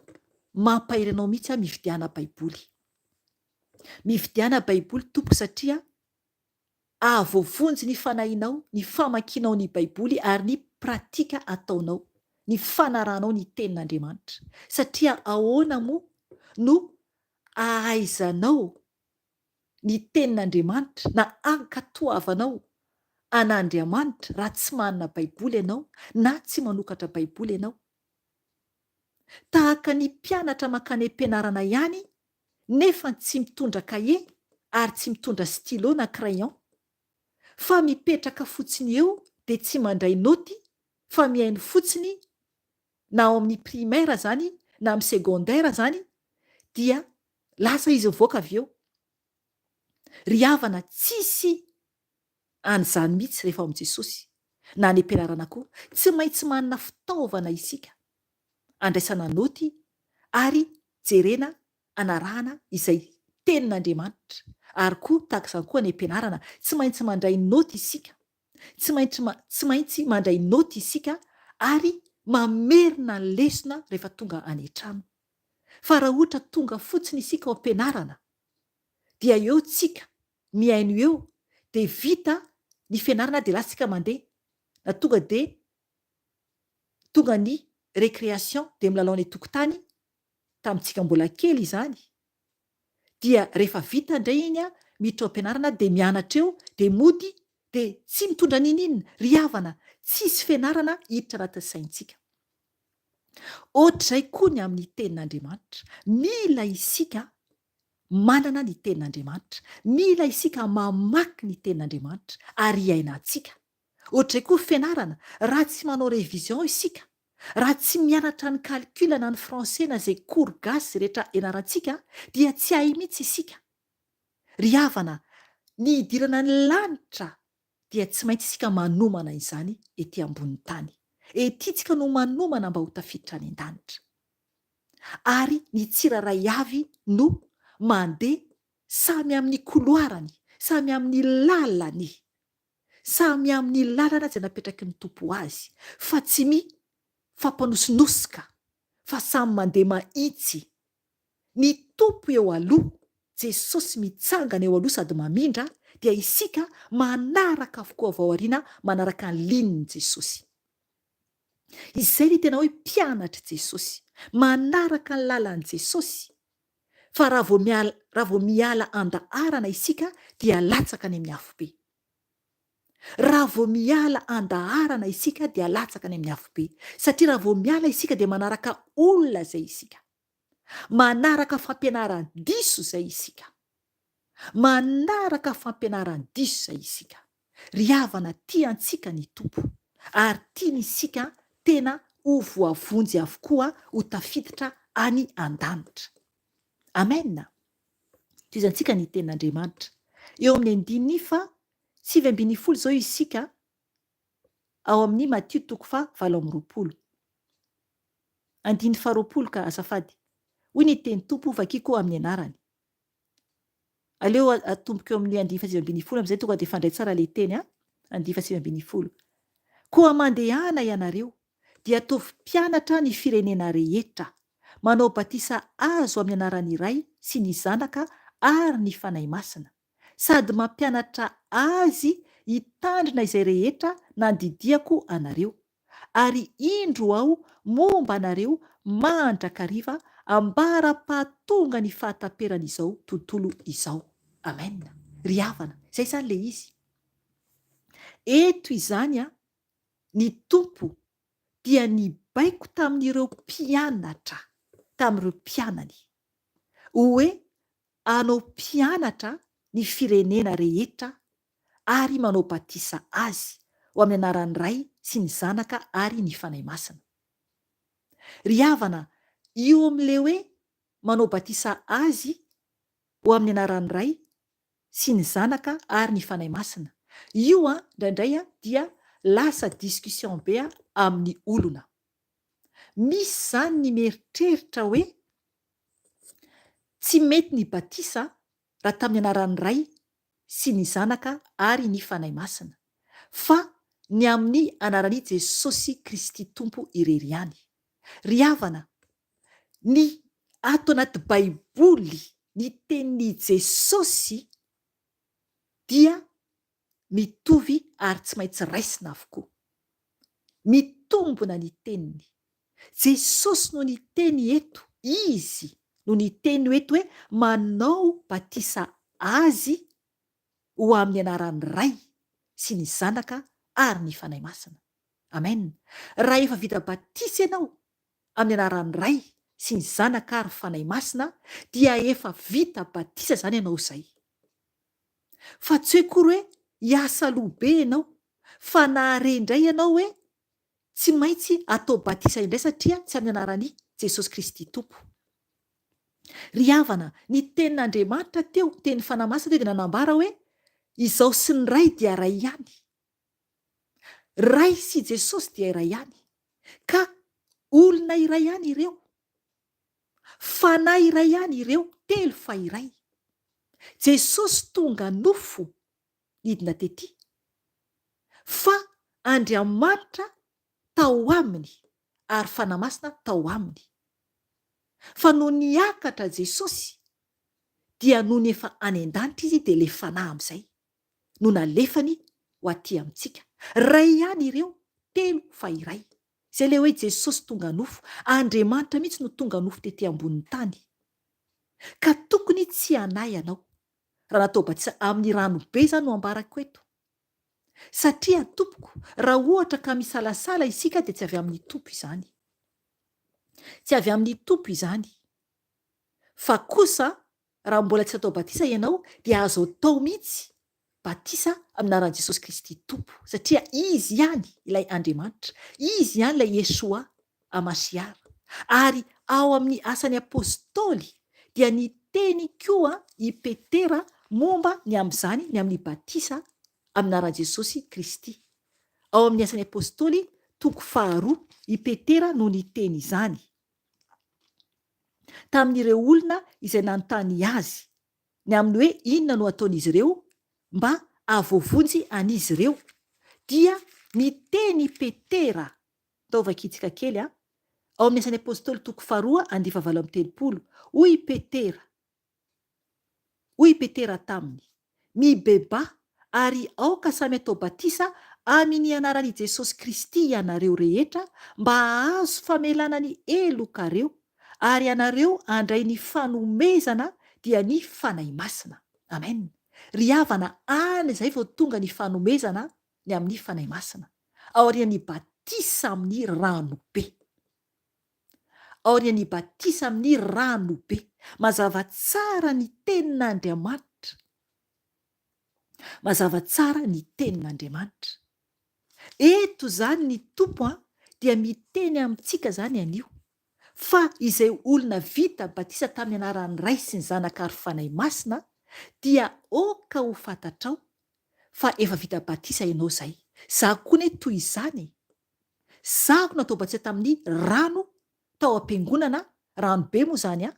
mampahery anao mihitsy aho mividiana baiboly. Mividiana baiboly tompoko satria Ahavoavonjy ny fanahinao ny famakianao ny Baiboly ary ny pratika ataonao, ny fanarahanao ny Tenin'Andriamanitra. Satria ahoana moa no ahaizanao ny Tenin'Andriamanitra na ankatoavanao an'Andriamanitra raha tsy manana Baiboly ianao na tsy manokatra Baiboly ianao? Tahaka ny mpianatra mankany am-pianarana ihany nefa tsy mitondra kahie ary tsy mitondra stylo na crayon fa mipetraka fotsiny eo dia tsy mandray naoty fa mihaino fotsiny na ao amin'ny primaire zany na amin'ny secondaire zany dia lasa izy mivoaka avy eo. Ry havana tsisy an'izany mihitsy rehefa ao amin'i Jesosy na any am-pianarana koa. Tsy maintsy manana fitaovana isika andraisana naoty ary jerena anarahana izay tenin'Andriamanitra ary koa tahaka izany koa any am-pianarana tsy maintsy mandray naoty isika tsy maintsy tsy maintsy mandray naoty isika ary mamerina ny lesona rehefa tonga any an-trano fa raha ohatra tonga fotsiny isika ao am-pianarana dia eo tsika mihaino eo dia vita ny fianarana dia lasa tsika mandeha na tonga dia tonga ny récréation dia milalao any an-tokotany tamintsika mbola kely izany dia rehefa vita indray iny a miditra ao am-pianarana dia mianatra eo dia mody dia tsy mitondra n'inon'inona ry havana tsisy fianarana hiditra anatin'ny saintsika ohatr'izay koa ny amin'ny tenin'Andriamanitra mila isika manana ny tenin'Andriamanitra mila isika mamaky ny tenin'Andriamanitra ary hiainantsika ohatr'izay koa fianarana raha tsy manao révision isika Raha tsy mianatra ny calcul na ny français na izay cours gasy rehetra ianarantsika dia tsy hahay mihitsy isika. Ry havana, ny hidirana ny lanitra dia tsy maintsy isika manomana izany ety ambonin'ny tany. Ety tsika no manomana mba ho tafiditra any an-danitra. Ary ny tsirairay avy no mandeha samy amin'ny couloir-ny, samy amin'ny lalany. Samy amin'ny lalana izay napetraky ny Tompo ho azy, fa tsy mi fampanosinosoka, fa samy mandeha mahitsy. Ny Tompo eo aloha, Jesosy mitsangana eo aloha sady mamindra, dia isika manaraka avokoa avy ao aoriana manaraka ny ligne Jesosy. Izay ny tena hoe mpianatr'i Jesosy, manaraka ny lalan'i Jesosy, fa raha vao miala raha vao miala andaharana isika dia latsaka any amin'ny afobe. Raha vao miala andaharana isika dia latsaka any amin'ny afobe. Satria raha vao miala isika dia manaraka olona izay isika. Manaraka fampianaran-diso izay isika. Manaraka fampianaran-diso izay isika. Ry havana tia antsika ny Tompo ary tiany isika tena ho voavonjy avokoa ho tafiditra any an-danitra. Amen! Tohizantsika ny tenin'Andriamanitra. Eo amin'ny andininy faha 19 izao isika ao amin'ny Matio toko faha 28. Andininy faha 20 ka azafady. Hoy ny teny Tompo vakiko amin'ny anarany. Aleo atomboka eo amin'ny andininy faha 19 amin'izay tonga dia fandray tsara ilay teny a. Andininy faha 19. Koa mandehana ianareo, dia ataovy mpianatra ny firenena rehetra, manao batisa azo amin'ny anaran'ny Ray sy ny Zanaka ary ny Fanahy Masina, sady mampianatra azy hitandrina izay rehetra nandidiako anareo. Ary indro Aho momba anareo mandrakariva ambara-pahatonga ny fahataperan'izao tontolo izao. Amen. Ry havana, izay izany ilay izy. Eto izany ny Tompo dia nibaiko tamin'ireo mpianatra, tamin'ireo mpianany, hoe hanao mpianatra ny firenena rehetra ary manao batisa azy ho amin'ny anaran'ny Ray sy ny Zanaka ary ny Fanahy Masina. Ry havana, io amin'ilay hoe manao batisa azy ho amin'ny anaran'ny Ray sy ny Zanaka ary ny Fanahy Masina, io an, indraindray an, dia lasa discussion be amin'ny olona. Misy izany ny mieritreritra hoe tsy mety ny batisa raha tamin'ny anaran'ny Ray sy ny Zanaka ary ny Fanahy Masina, fa ny amin'ny anaran'i Jesosy Kristy Tompo irery ihany. Ry havana, ny ato anaty Baiboly ny tenin'i Jesosy dia. mitovy ary tsy maintsy raisina avokoa. Mitombona ny teniny. Jesosy no niteny eto, Izy no niteny eto hoe manao batisa azy ho amin'ny anaran'ny Ray sy ny Zanaka ary ny Fanahy Masina. Amen. Raha efa vita batisa ianao amin'ny anaran'ny Ray sy ny Zanaka ary Fanahy Masina dia efa vita batisa izany ianao izay. Fa tsy hoe akory hoe hiasa loha be ianao fa nahare indray ianao hoe tsy maintsy atao batisa indray satria tsy amin'ny anaran'i Jesosy Kristy Tompo. Ry havana, ny tenin'Andriamanitra teo, tenin'ny Fanahy Masina teo dia nanambara hoe Izaho sy ny Ray dia iray ihany. Ray sy Jesosy dia iray ihany. Ka olona iray ihany ireo. Fanahy iray ihany ireo, telo fa iray. Jesosy tonga nofo nidina tety. Fa Andriamanitra tao aminy ary Fanahy Masina tao aminy. Fa nony niakatra Jesosy dia nony efa any an-danitra Izy dia ilay Fanahy amin'izay no nalefany ho aty amintsika. Ray ihany ireo, telo fa iray. Izay ilay hoe Jesosy tonga nofo. Andriamanitra mihitsy no tonga nofo tety ambonin'ny tany. Ka tokony tsy hanahy ianao. Raha natao batisa amin'ny rano be izany no ambarako eto. Satria tompoko, raha ohatra ka misalasala isika dia tsy avy amin'ny Tompo izany. Tsy avy amin'ny Tompo izany. Fa kosa raha mbola tsy natao batisa ianao dia azo atao mihitsy batisa amin'ny anaran'i Jesosy Kristy Tompo satria Izy ihany ilay Andriamanitra, Izy ihany ilay Yeshua Hamashiach. Ary ao amin'ny Asan'ny Apostoly dia niteny koa i Petera momba ny amin'izany, ny amin'ny batisa amin'ny anaran'i Jesosy Kristy. Ao amin'ny Asan'ny Apostoly toko faharoa i Petera no niteny izany tamin'ireo olona izay nanontany azy ny amin'ny hoe inona no ataon'izy ireo mba hahavoavonjy an'izy ireo, dia niteny i Petera, atao vakintsika kely a, ao amin'ny Asan'ny Apostoly toko faharoa andiany fahavalo amby 30, hoy i Petera, hoy i Petera taminy, Mibebaha, ary aoka samy atao batisa amin' ny anaran' i Jesosy Kristy ianareo rehetra mba hahazo famelana ny helokareo, ary ianareo handray ny fanomezana dia ny Fanahy Masina. Amen. Ry havana, any izay vao tonga ny fanomezana ny amin'ny Fanahy Masina, aorian'ny batisa amin'ny rano be. Aorian'ny batisa amin'ny rano be. Mazava tsara ny tenin'Andriamanitra. Mazava tsara ny tenin'Andriamanitra. Eto izany ny Tompo an, dia miteny amintsika izany anio, fa izay olona vita batisa tamin'ny anaran'ny Ray sy ny Zanaka ary Fanahy Masina dia aoka ho fantatrao fa efa vita batisa ianao izay. Za koa anie toy izany e. Zahako natao batisa tamin'ny rano tao am-piangonana, rano be moa izany an,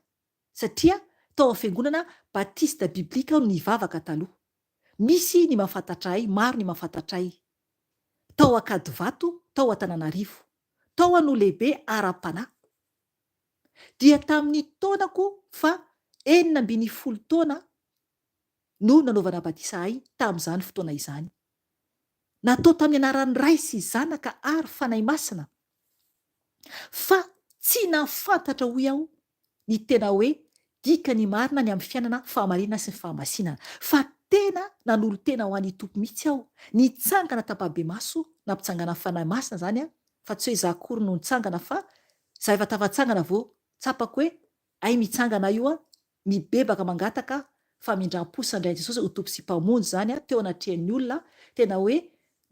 satria tao amin'ny fiangonana Batista Biblika aho no nivavaka taloha. Misy ny mahafantatra ahy, maro ny mahafantatra ahy. Tao Ankadivato, tao Antananarivo. Tao aho no lehibe ara-panahy. Dia tamin'ny taonako fa 16 taona no nanaovana batisa ahy tamin'izany fotoana izany. Natao tamin'ny anaran'ny Ray sy Zanaka ary Fanahy Masina. Fa tsy nahafantatra hoy aho ny tena hoe dikany marina ny amin'ny fiainana fahamarinana sy ny fahamasinana. Fa tena nanolo-tena ho an'i Tompo mihitsy aho, nitsangana tampabemaso, nampitsanganan'ny Fanahy Masina izany aho, fa tsy hoe izaho akory no nitsangana fa izaho efa tafatsangana vao tsapako hoe hay mitsangana aho io an, mibebaka mangataka famindram-po sy nandray an'i Jesosy ho Tompo sy Mpamonjy izany aho teo anatrehan'ny olona, tena hoe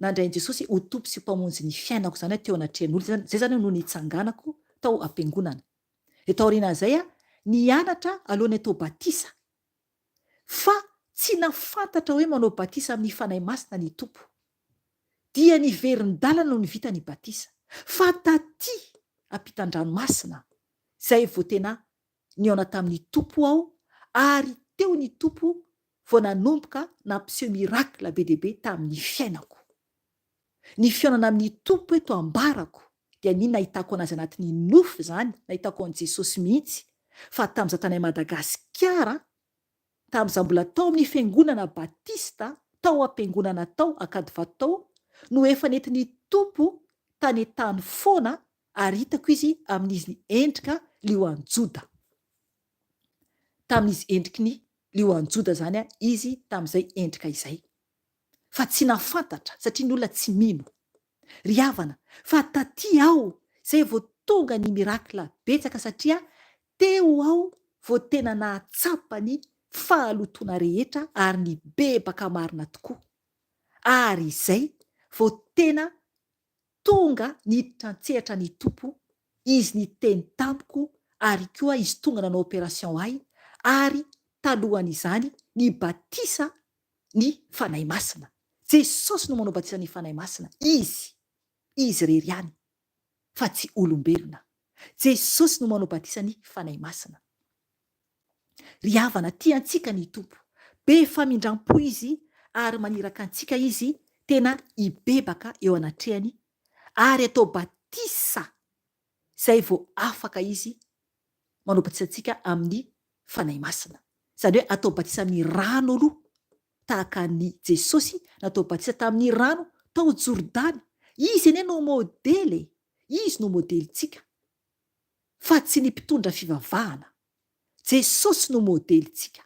nandray an'i Jesosy ho Tompo sy Mpamonjy ny fiainako izany aho teo anatrehan'ny olona, izay izany no nitsanganako tao am-piangonana. Dia taorianan'izay aho nianatra alohan'ny atao batisa, fa tsy nafantatra hoe manao batisa amin'ny Fanahy Masina ny Tompo. Dia niverin-dalana nony vita ny batisa. Fa taty ampitan-dranomasina izay vao tena Nihaona tamin'ny Tompo aho ary teo ny Tompo vao nanomboka nampiseho miracle be dia be tamin'ny fiainako. Ny fihaonana amin'ny Tompo eto ambarako dia ny nahitako anazy anatin'ny nofy izany, nahitako an'i Jesosy mihitsy fa tamin'izaho tany Madagasikara, tamin'izaho mbola tao amin'ny fiangonana batista. tao am-piangonana tao Ankadivato tao no efa nentin'ny Tompo tany an-tany foana ary hitako izy amin'izy endrika lioan'i Joda. Tamin'izy endriky ny lioan'i Joda izany izy tamin'izay endrika izay. Fa tsy nahafantatra satria ny olona tsy mino. Ry havana, fa taty aho izay vao tonga ny miracle betsaka satria teo aho vao tena nahatsapa ny fahalotoana rehetra ary nibebaka marina tokoa. Ary izay vao tena tonga niditra an-tsehatra ny Tompo, Izy niteny tamiko ary koa Izy tonga nanao opération ahy ary talohan'izany ny batisa ny Fanahy Masina. Jesosy no manao batisa ny Fanahy Masina, Izy, Izy irery ihany, fa tsy olombelona. Jesosy no manao batisa ny Fanahy Masina. Ry havana, tia antsika ny Tompo. Be famindram-po Izy ary maniraka antsika Izy tena hibebaka eo anatrehany ary atao batisa izay vao afaka Izy manao batisa antsika amin'ny Fanahy Masina. Izany hoe atao batisa amin'ny rano aloha, tahaka an'i Jesosy natao batisa tamin'ny rano tao Jordany. Izy anie no modely e! Izy no modelintsika, fa tsy ny mpitondra fivavahana. Jesosy no modelintsika.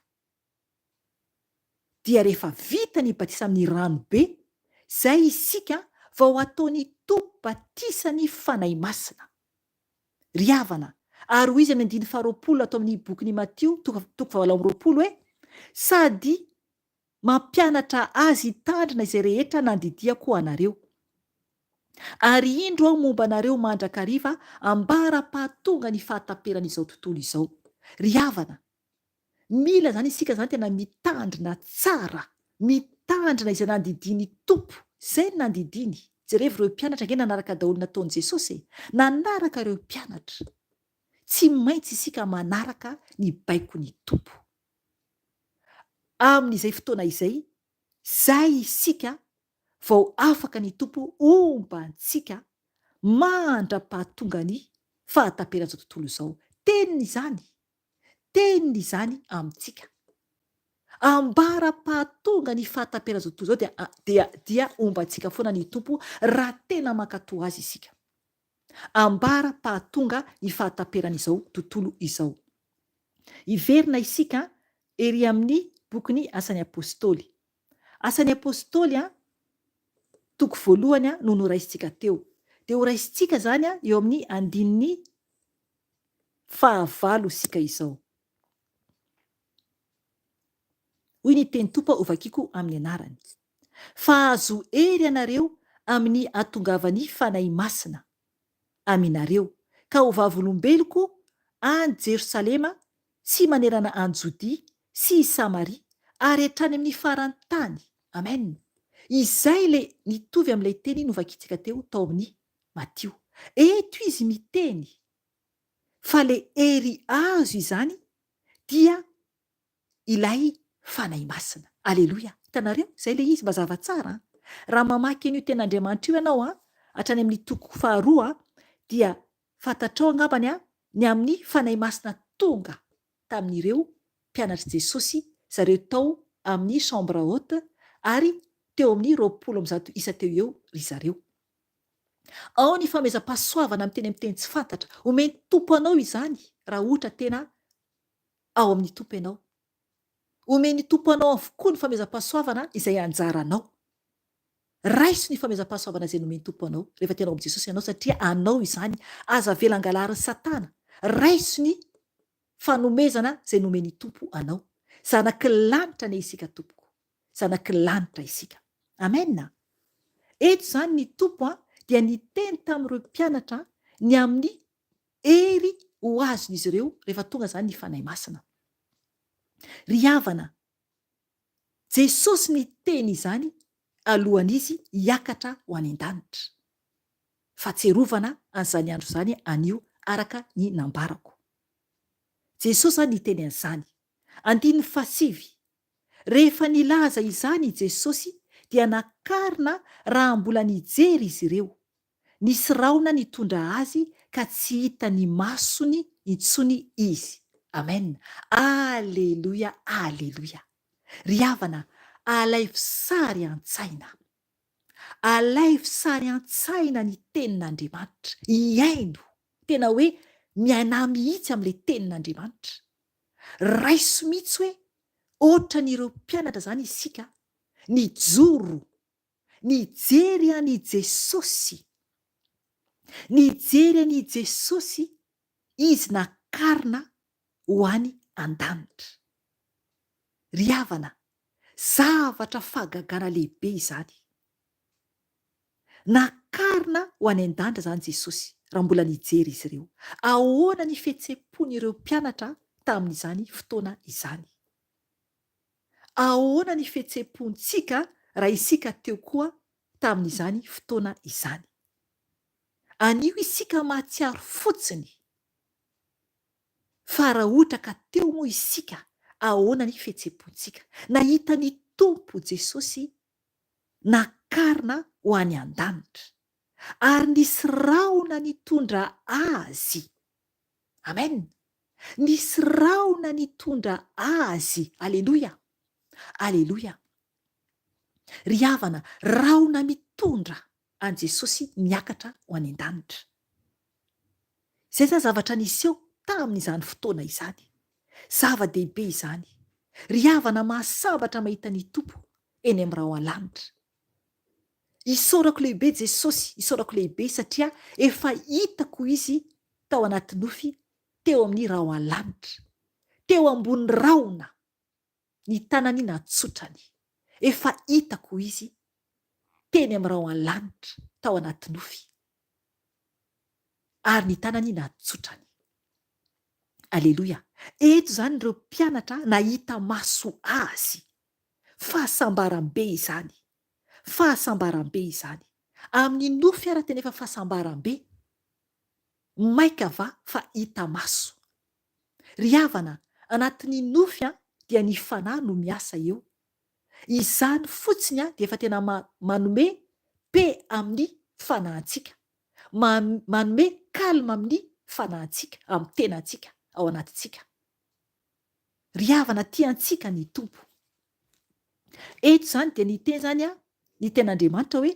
Dia rehefa vita ny batisa amin'ny rano be, izay isika vao ataon'ny Tompo batisa ny Fanahy Masina. Ry havana, ary hoy izy amin'ny andininy faharoapolo ato amin'ny bokin'i Matio, toko fahavalo amby 20 hoe, Sady mampianatra azy hitandrina izay rehetra nandidiako anareo. Ary indro aho momba anareo mandrakariva ambara-pahatonga ny fahataperan'izao tontolo izao. Ry havana, mila izany isika izany tena mitandrina tsara, mitandrina izay nandidian'ny Tompo, izay no nandidiany. Jerevo ireo mpianatra ange nanaraka daholo nataon'i Jesosy e! Nanaraka ireo mpianatra. Tsy maintsy isika manaraka ny baikon'ny Tompo. Amin'izay fotoana izay, izay isika vao afaka ny Tompo homba antsika mandra-pahatonga ny fahataperan'izao tontolo izao. Teniny izany. Teniny izany amintsika. Ambara-pahatonga ny fahataperan'izao tontolo izao dia, dia, dia homba antsika foana ny Tompo raha tena mankatò Azy isika. Ambara-pahatonga ny fahataperan'izao tontolo izao. Hiverina isika ery amin'ny bokin'ny Asan'ny Apostoly. Asan'ny Apostoly a, toko voalohany a, no noraisintsika teo. Dia horaisintsika izany a, eo amin'ny andininy fahavalo isika izao. Hoy ny teny Tompo hovakiko amin'ny anarany. Fa hahazo hery ianareo amin'ny hahatongavan'ny Fanahy Masina aminareo, ka ho vavolombeloko any Jerosalema sy manerana an'i Jodia sy i Samaria ary hatrany amin'ny faran'ny tany. Amen. Izay ilay nitovy amin'ilay teny novakintsika teo tao amin'ny Matio. Eto izy miteny fa ilay hery azo izany dia ilay Fanahy Masina. Aleloia! Hitanareo? Izay ilay izy, mazava tsara an! Raha mamaky an'io tenin'Andriamanitra io ianao an, hatrany amin'ny toko faharoa dia fantatrao angambany an, ny amin'ny Fanahy Masina tonga tamin'ireo mpianatr'i Jesosy zareo tao amin'ny chambre haute ary teo amin'ny 120 isa teo eo ry zareo. Ao ny fanomezam-pahasoavana miteny amin'ny teny tsy fantatra. Omen'ny Tompo anao izany raha ohatra tena ao amin'ny Tompo ianao. Omen'ny Tompo anao avokoa ny fanomezam-pahasoavana izay anjaranao. Raiso ny fanomezam-pahasoavana izay nomen'ny Tompo anao rehefa tena ao amin'i Jesosy ianao satria anao izany. Aza avela hangalarin'i Satana. Raiso ny fanomezana izay nomen'ny Tompo anao. Zanaky ny lanitra anie isika tompoko. Zanaky ny lanitra isika. Amen. Eto izany ny Tompo dia niteny tamin'ireo mpianatra ny amin'ny hery ho azon'izy ireo rehefa tonga izany ny Fanahy Masina. Ry havana, Jesosy niteny izany alohan'izy hiakatra ho any an-danitra. Fahatsiarovana an'izany andro izany anio araka ny nambarako. Jesosy izany niteny an'izany. Andininy fahasivy, Rehefa nilaza izany i Jesosy dia nakarina raha mbola nijery izy ireo. Nisy rahona nitondra azy ka tsy hitan'ny masony intsony izy. Amen. Aleloia, aleloia. Ry havana, Alaivo sary an-tsaina. Alaivo sary an-tsaina ny Tenin'Andriamanitra. Iaino. Tena hoe miainà mihitsy amin'ilay Tenin'Andriamanitra. Raiso mihitsy hoe ohatran'ireo mpianatra izany isika, nijoro, nijery an'i Jesosy. Nijery an'i Jesosy Izy nakarina ho any an-danitra. Ry havana, zavatra fahagagana lehibe izany. Nakarina ho any an-danitra izany Jesosy raha mbola nijery izy ireo. Ahoana ny fihetseham-pon'ireo mpianatra tamin'izany fotoana izany? Ahoana ny fihetseham-pontsika raha isika teo koa tamin'izany fotoana izany? Anio isika mahatsiaro fotsiny fa raha ohatra ka teo moa isika ahoana ny fihetseham-pontsika? Nahita ny Tompo Jesosy nakarina ho any an-danitra ary nisy rahona nitondra Azy. Amen! Nisy rahona nitondra Azy. Aleloia! Aleloia! Ry havana, rahona mitondra an'i Jesosy miakatra ho any an-danitra. Izay izany zavatra niseho tamin'izany fotoana izany. Zava-dehibe izany. Ry havana mahasambatra mahita ny Tompo eny amin'ny rahona lanitra. Isaorako lehibe Jesosy, isaorako lehibe satria efa hitako Izy tao anaty nofy teo amin'ny rahona lanitra, teo ambony rahona. ny tanany natsotrany. Efa hitako izy teny amin'ny rahon-lanitra tao anaty nofy, ary ny tanany natsotrany. Aleloia! Eto izany ireo mpianatra nahita maso Azy. Fahasambaram-be izany. Fahasambaram-be izany. Amin'ny nofy ara tena efa fahasambaram-be. Maika va fa hita maso. Ry havana, anatin'ny nofy an, dia ny fanahy no miasa eo. Izany fotsiny an dia efa tena manome paix amin'ny fanahintsika. Manome calme amin'ny fanahintsika, amin'ny tenantsika, ao anatintsika. Ry havana, tia antsika ny Tompo. Eto izany dia niteny izany an, ny tenin'Andriamanitra hoe,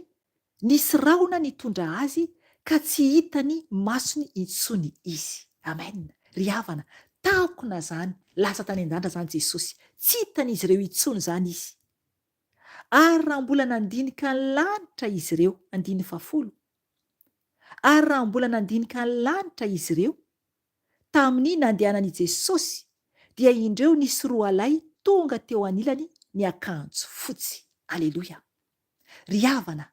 Nisy rahona nitondra azy ka tsy hitany masony intsony izy. Amen. Ry havana, takona izany, lasa tany an-danitra izany Jesosy. Tsy hitan'izy ireo intsony izany Izy. Ary raha mbola nandinika ny lanitra izy ireo, andininy fahafolo, ary raha mbola nandinika ny lanitra izy ireo, tamin'ny nandehanan'i Jesosy, dia indreo nisy roalahy tonga teo anilany niakanjo fotsy. Aleloia. Ry havana,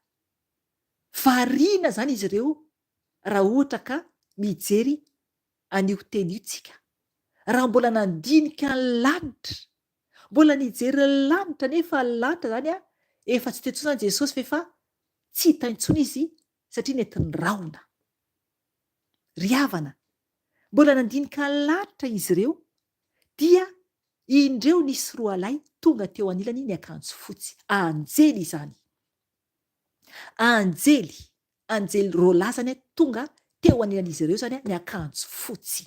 variana izany izy ireo raha ohatra ka mijery an'io teny io tsika. Raha mbola nandinika ny lanitra, mbola nijery ny lanitra nefa ny lanitra izany efa tsy teo intsony izany Jesosy fa efa tsy hita intsony izy satria nentin'ny rahona. Ry havana, mbola nandinika ny lanitra izy ireo dia Indreo nisy roalahy tonga teo anilany niakanjo fotsy. Anjely izany! Anjely! Anjely roalahy izany tonga teo anilan'izy ireo izany niakanjo fotsy.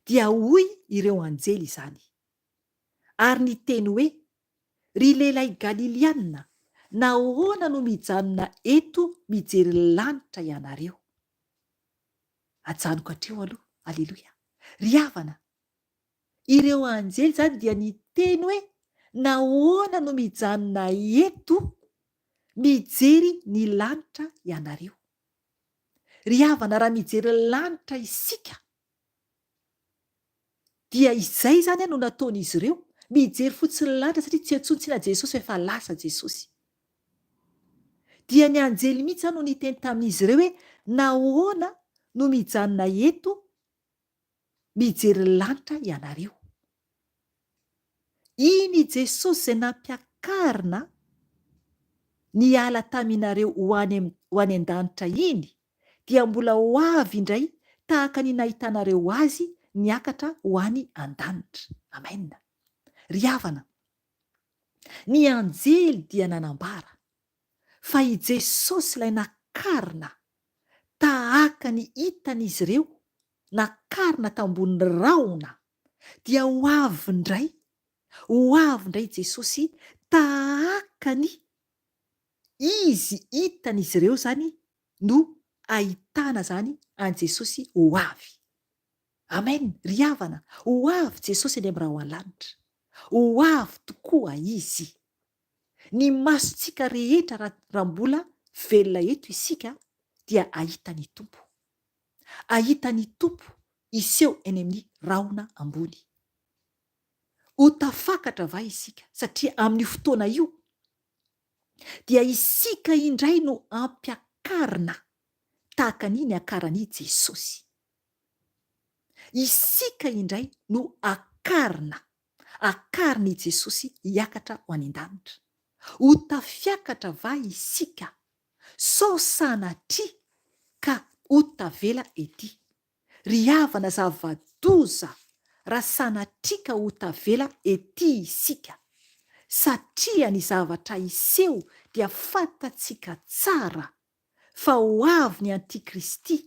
Dia hoy ireo anjely izany, ary niteny hoe, Ry lehilahy Galiliana, nahoana no mijanona eto mijery lanitra ianareo? Ajanoko hatreo aloha. Aleloia! Ry havana, Ireo anjely izany dia niteny hoe, Nahoana no mijanona eto mijery ny lanitra ianareo? Ry havana, raha mijery ny lanitra isika, dia izay izany no nataon'izy ireo, mijery fotsiny ny lanitra satria tsy antsointsina Jesosy fa efa lasa Jesosy. Dia ny anjely mihitsy izany no niteny tamin'izy ireo hoe, Nahoana no mijanona eto mijery lanitra ianareo. Iny i Jesosy izay nampiakarina niala taminareo ho any ho any an-danitra iny dia mbola ho avy indray tahaka ny nahitanareo Azy niakatra ho any an-danitra. Amen. Ry havana, ny anjely dia nanambara fa i Jesosy ilay nakarina tahaka ny hitan'izy ireo nakarina tambonin'ny rahona dia ho avy indray Ho avy indray Jesosy tahaka ny Izy hitan'izy ireo izany no ahitana izany an'i Jesosy ho avy. Amen! Ry havana, ho avy Jesosy any amin'ny rahona lanitra. Ho avy tokoa Izy. Ny masontsika rehetra raha mbola velona eto isika dia hahita ny Tompo. Hahita ny Tompo hiseho eny amin'ny rahona ambony. Ho tafakatra va isika satria amin'io fotoana io dia isika indray no ampiakarina tahaka ny niakaran'i Jesosy. Isika indray no akarina, akarin'i Jesosy hiakatra ho any an-danitra. Ho tafiakatra va isika sao sanatria ka ho tavela ety? Ry havana zava-doza raha sanatria ka ho tavela ety isika, satria ny zavatra hiseho dia fantatsika tsara fa ho avy ny antikristy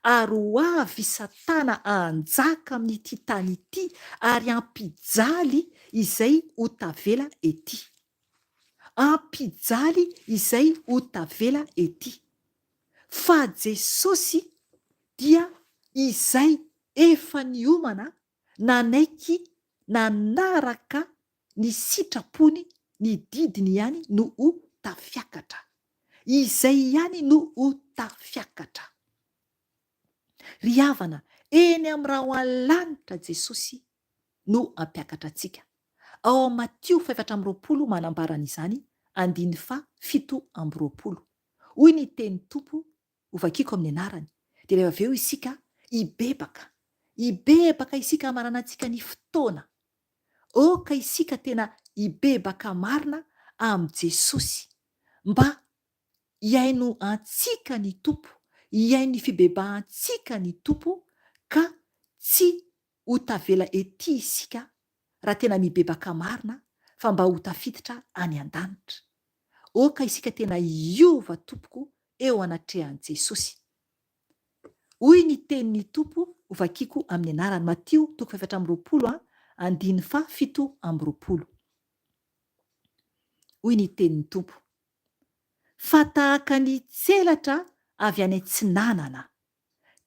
ary ho avy i satana hanjaka amin'ity tany ity ary hampijaly izay ho tavela ety. Hampijaly izay ho tavela ety. Fa Jesosy dia izay efa niomana nanaiky nanaraka ny sitrapony ny didiny ihany no ho tafiakatra. Izay ihany no ho tafiakatra. Ry havana, eny amin'ny rahon-lanitra Jesosy no hampiakatra antsika. Ao amin'ny Matio fahefatra amby 20 manambara an'izany, andininy faha 27. Hoy ny tenin'ny Tompo Hovakiko amin'ny anarany. Dia rehefa avy eo isika hibebaka. Hibebaka isika hamaranantsika ny fotoana. Aoka isika tena hibebaka marina amin'i Jesosy. Mba hihaino antsika ny Tompo, hihaino ny fibebahantsika ny Tompo ka tsy ho tavela ety isika raha tena mibebaka marina fa mba ho tafiditra any an-danitra. Aoka isika tena hiova tompoko eo anatrehan'i Jesosy. Hoy ny tenin'ny Tompo hovakiko amin'ny anarany, Matio toko fahefatra amby 20 a, andininy faha 27. Hoy ny tenin'ny Tompo, Fa tahaka ny tselatra avy any atsinanana,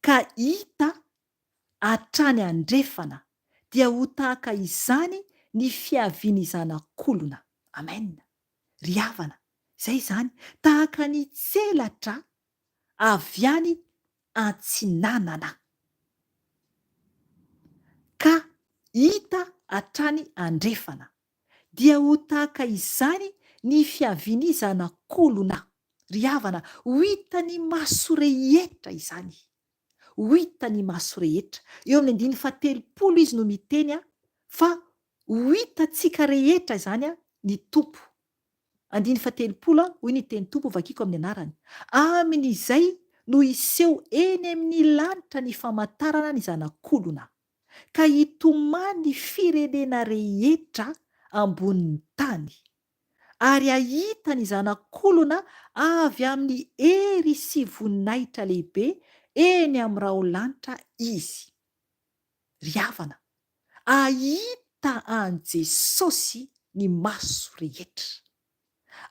ka hita hatrany andrefana, dia ho tahaka izany ny fiavian'ny Zanak'olona. Amen. Ry havana, izay izany, tahaka ny tselatra avy any antsinanana, ka hita hatrany andrefana, dia ho tahaka izany ny fiavian'ny Zanak'olona. Ry havana, ho hitan'ny maso rehetra izany. Ho hitan'ny maso rehetra. Eo amin'ny andininy fahatelopolo izy no miteny fa ho hitantsika rehetra izany ny Tompo. Andininy fahatelopolo, hoy ny teny Tompo vakiko amin'ny anarany. Amin'izay no hiseho eny amin'ny lanitra ny famantarana ny Zanak'olona, ka hitomany ny firenena rehetra ambonin'ny tany, ary hahita ny Zanak'olona avy amin'ny hery sy voninahitra lehibe eny amin'ny raholanitra izy. Ry havana, hahita an'i Jesosy ny maso rehetra.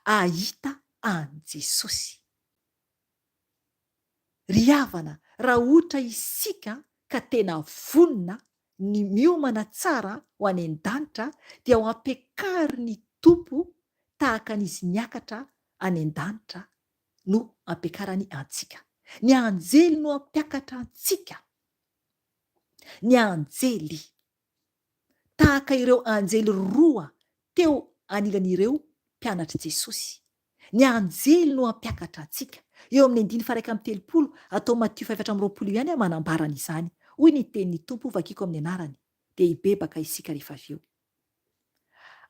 Hahita an'i Jesosy. Ry havana, raha ohatra isika ka tena vonona ny miomana tsara ho any an-danitra dia ho ampiakarin'ny Tompo tahaka an'Izy niakatra any an-danitra no ampiakarany antsika. Ny anjely no hampiakatra antsika. Ny anjely. Tahaka ireo anjely roa teo anilan'ireo mpianatr'i Jesosy. Ny anjely no hampiakatra antsika. Eo amin'ny andininy faha-31 atao Matio faha-24 ihany aho manambara an'izany. Hoy ny tenin'ny Tompo, vakiko amin'ny anarany, dia hibebaka isika rehefa avy eo.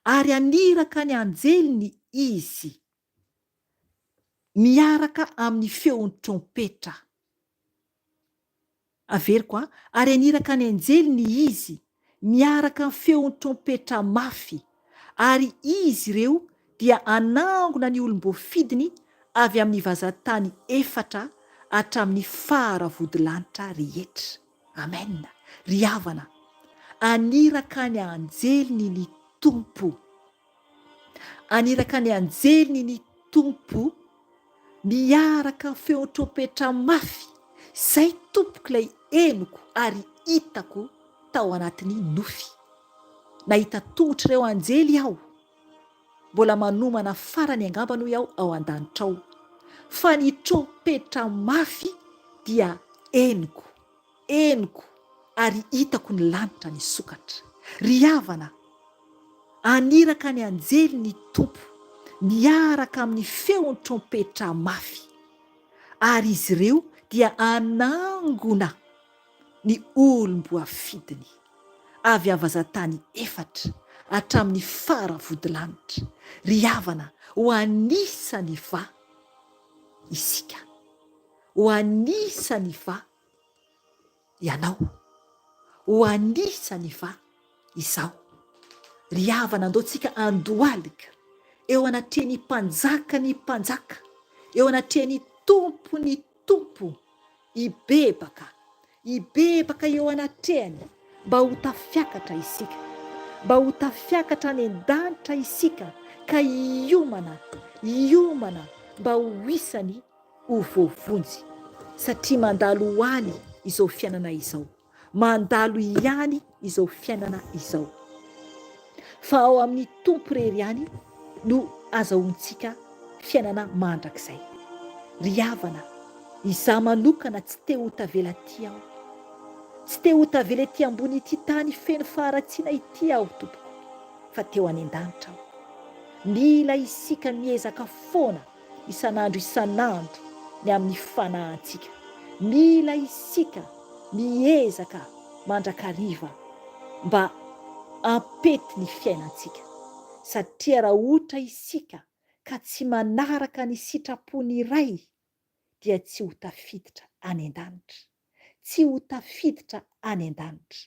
Ary haniraka ny anjeliny Izy, miaraka amin'ny feon-trompetra. Averiko an, ary haniraka ny anjeliny Izy, miaraka amin'ny feon-trompetra mafy, ary izy ireo dia hanangona ny olom-boafidiny avy amin'ny vazan-tany efatra hatramin'ny faravodilanitra rehetra. Amen! Ry havana, haniraka ny anjeliny ny. Tompo. Haniraka ny anjeliny ny Tompo miaraka amin'ny feon-trompetra mafy, izay tompoko ilay henoko ary hitako tao anatin'ny nofy. Nahita tongotr'ireo anjely aho. Mbola manomana farany angambany hoy aho ao an-danitra ao. Fa ny trompetra mafy dia henoko. Henoko ary hitako ny lanitra nisokatra. Ry havana, haniraka ny anjely ny Tompo miaraka amin'ny feon-trompetra mafy, ary izy ireo dia hanangona ny olom-boafidiny, avy avazan-tany efatra hatramin'ny fara vodilanitra. Ry havana, ho anisany va isika? Ho anisany va ianao? Ho anisany va izaho? Ry havana, andao tsika handohalika eo anatrehan'ny Mpanjakan'ny mpanjaka, eo anatrehan'ny Tompon'ny tompo, hibebaka, hibebaka eo anatrehany mba ho tafiakatra isika, mba ho tafiakatra any an-danitra isika ka hiomana, hiomana mba ho isany ho voavonjy satria mandalo ho any izao fiainana izao, mandalo ihany izao fiainana izao. Fa ao amin'ny Tompo irery ihany no azahoantsika fiainana mandrakizay. Ry havana, izaho manokana tsy te ho tavela aty aho. Tsy te ho tavela ety ambony ity tany feno faharatsiana ity aho tompoko, fa te ho any an-danitra aho. Mila isika miezaka foana isan'andro isan'andro ny amin'ny fanahintsika. Mila isika miezaka mandrakariva mba hampety ny fiainantsika, satria raha ohatra isika ka tsy manaraka ny sitrapon'ny Ray dia tsy ho tafiditra any an-danitra, tsy ho tafiditra any an-danitra.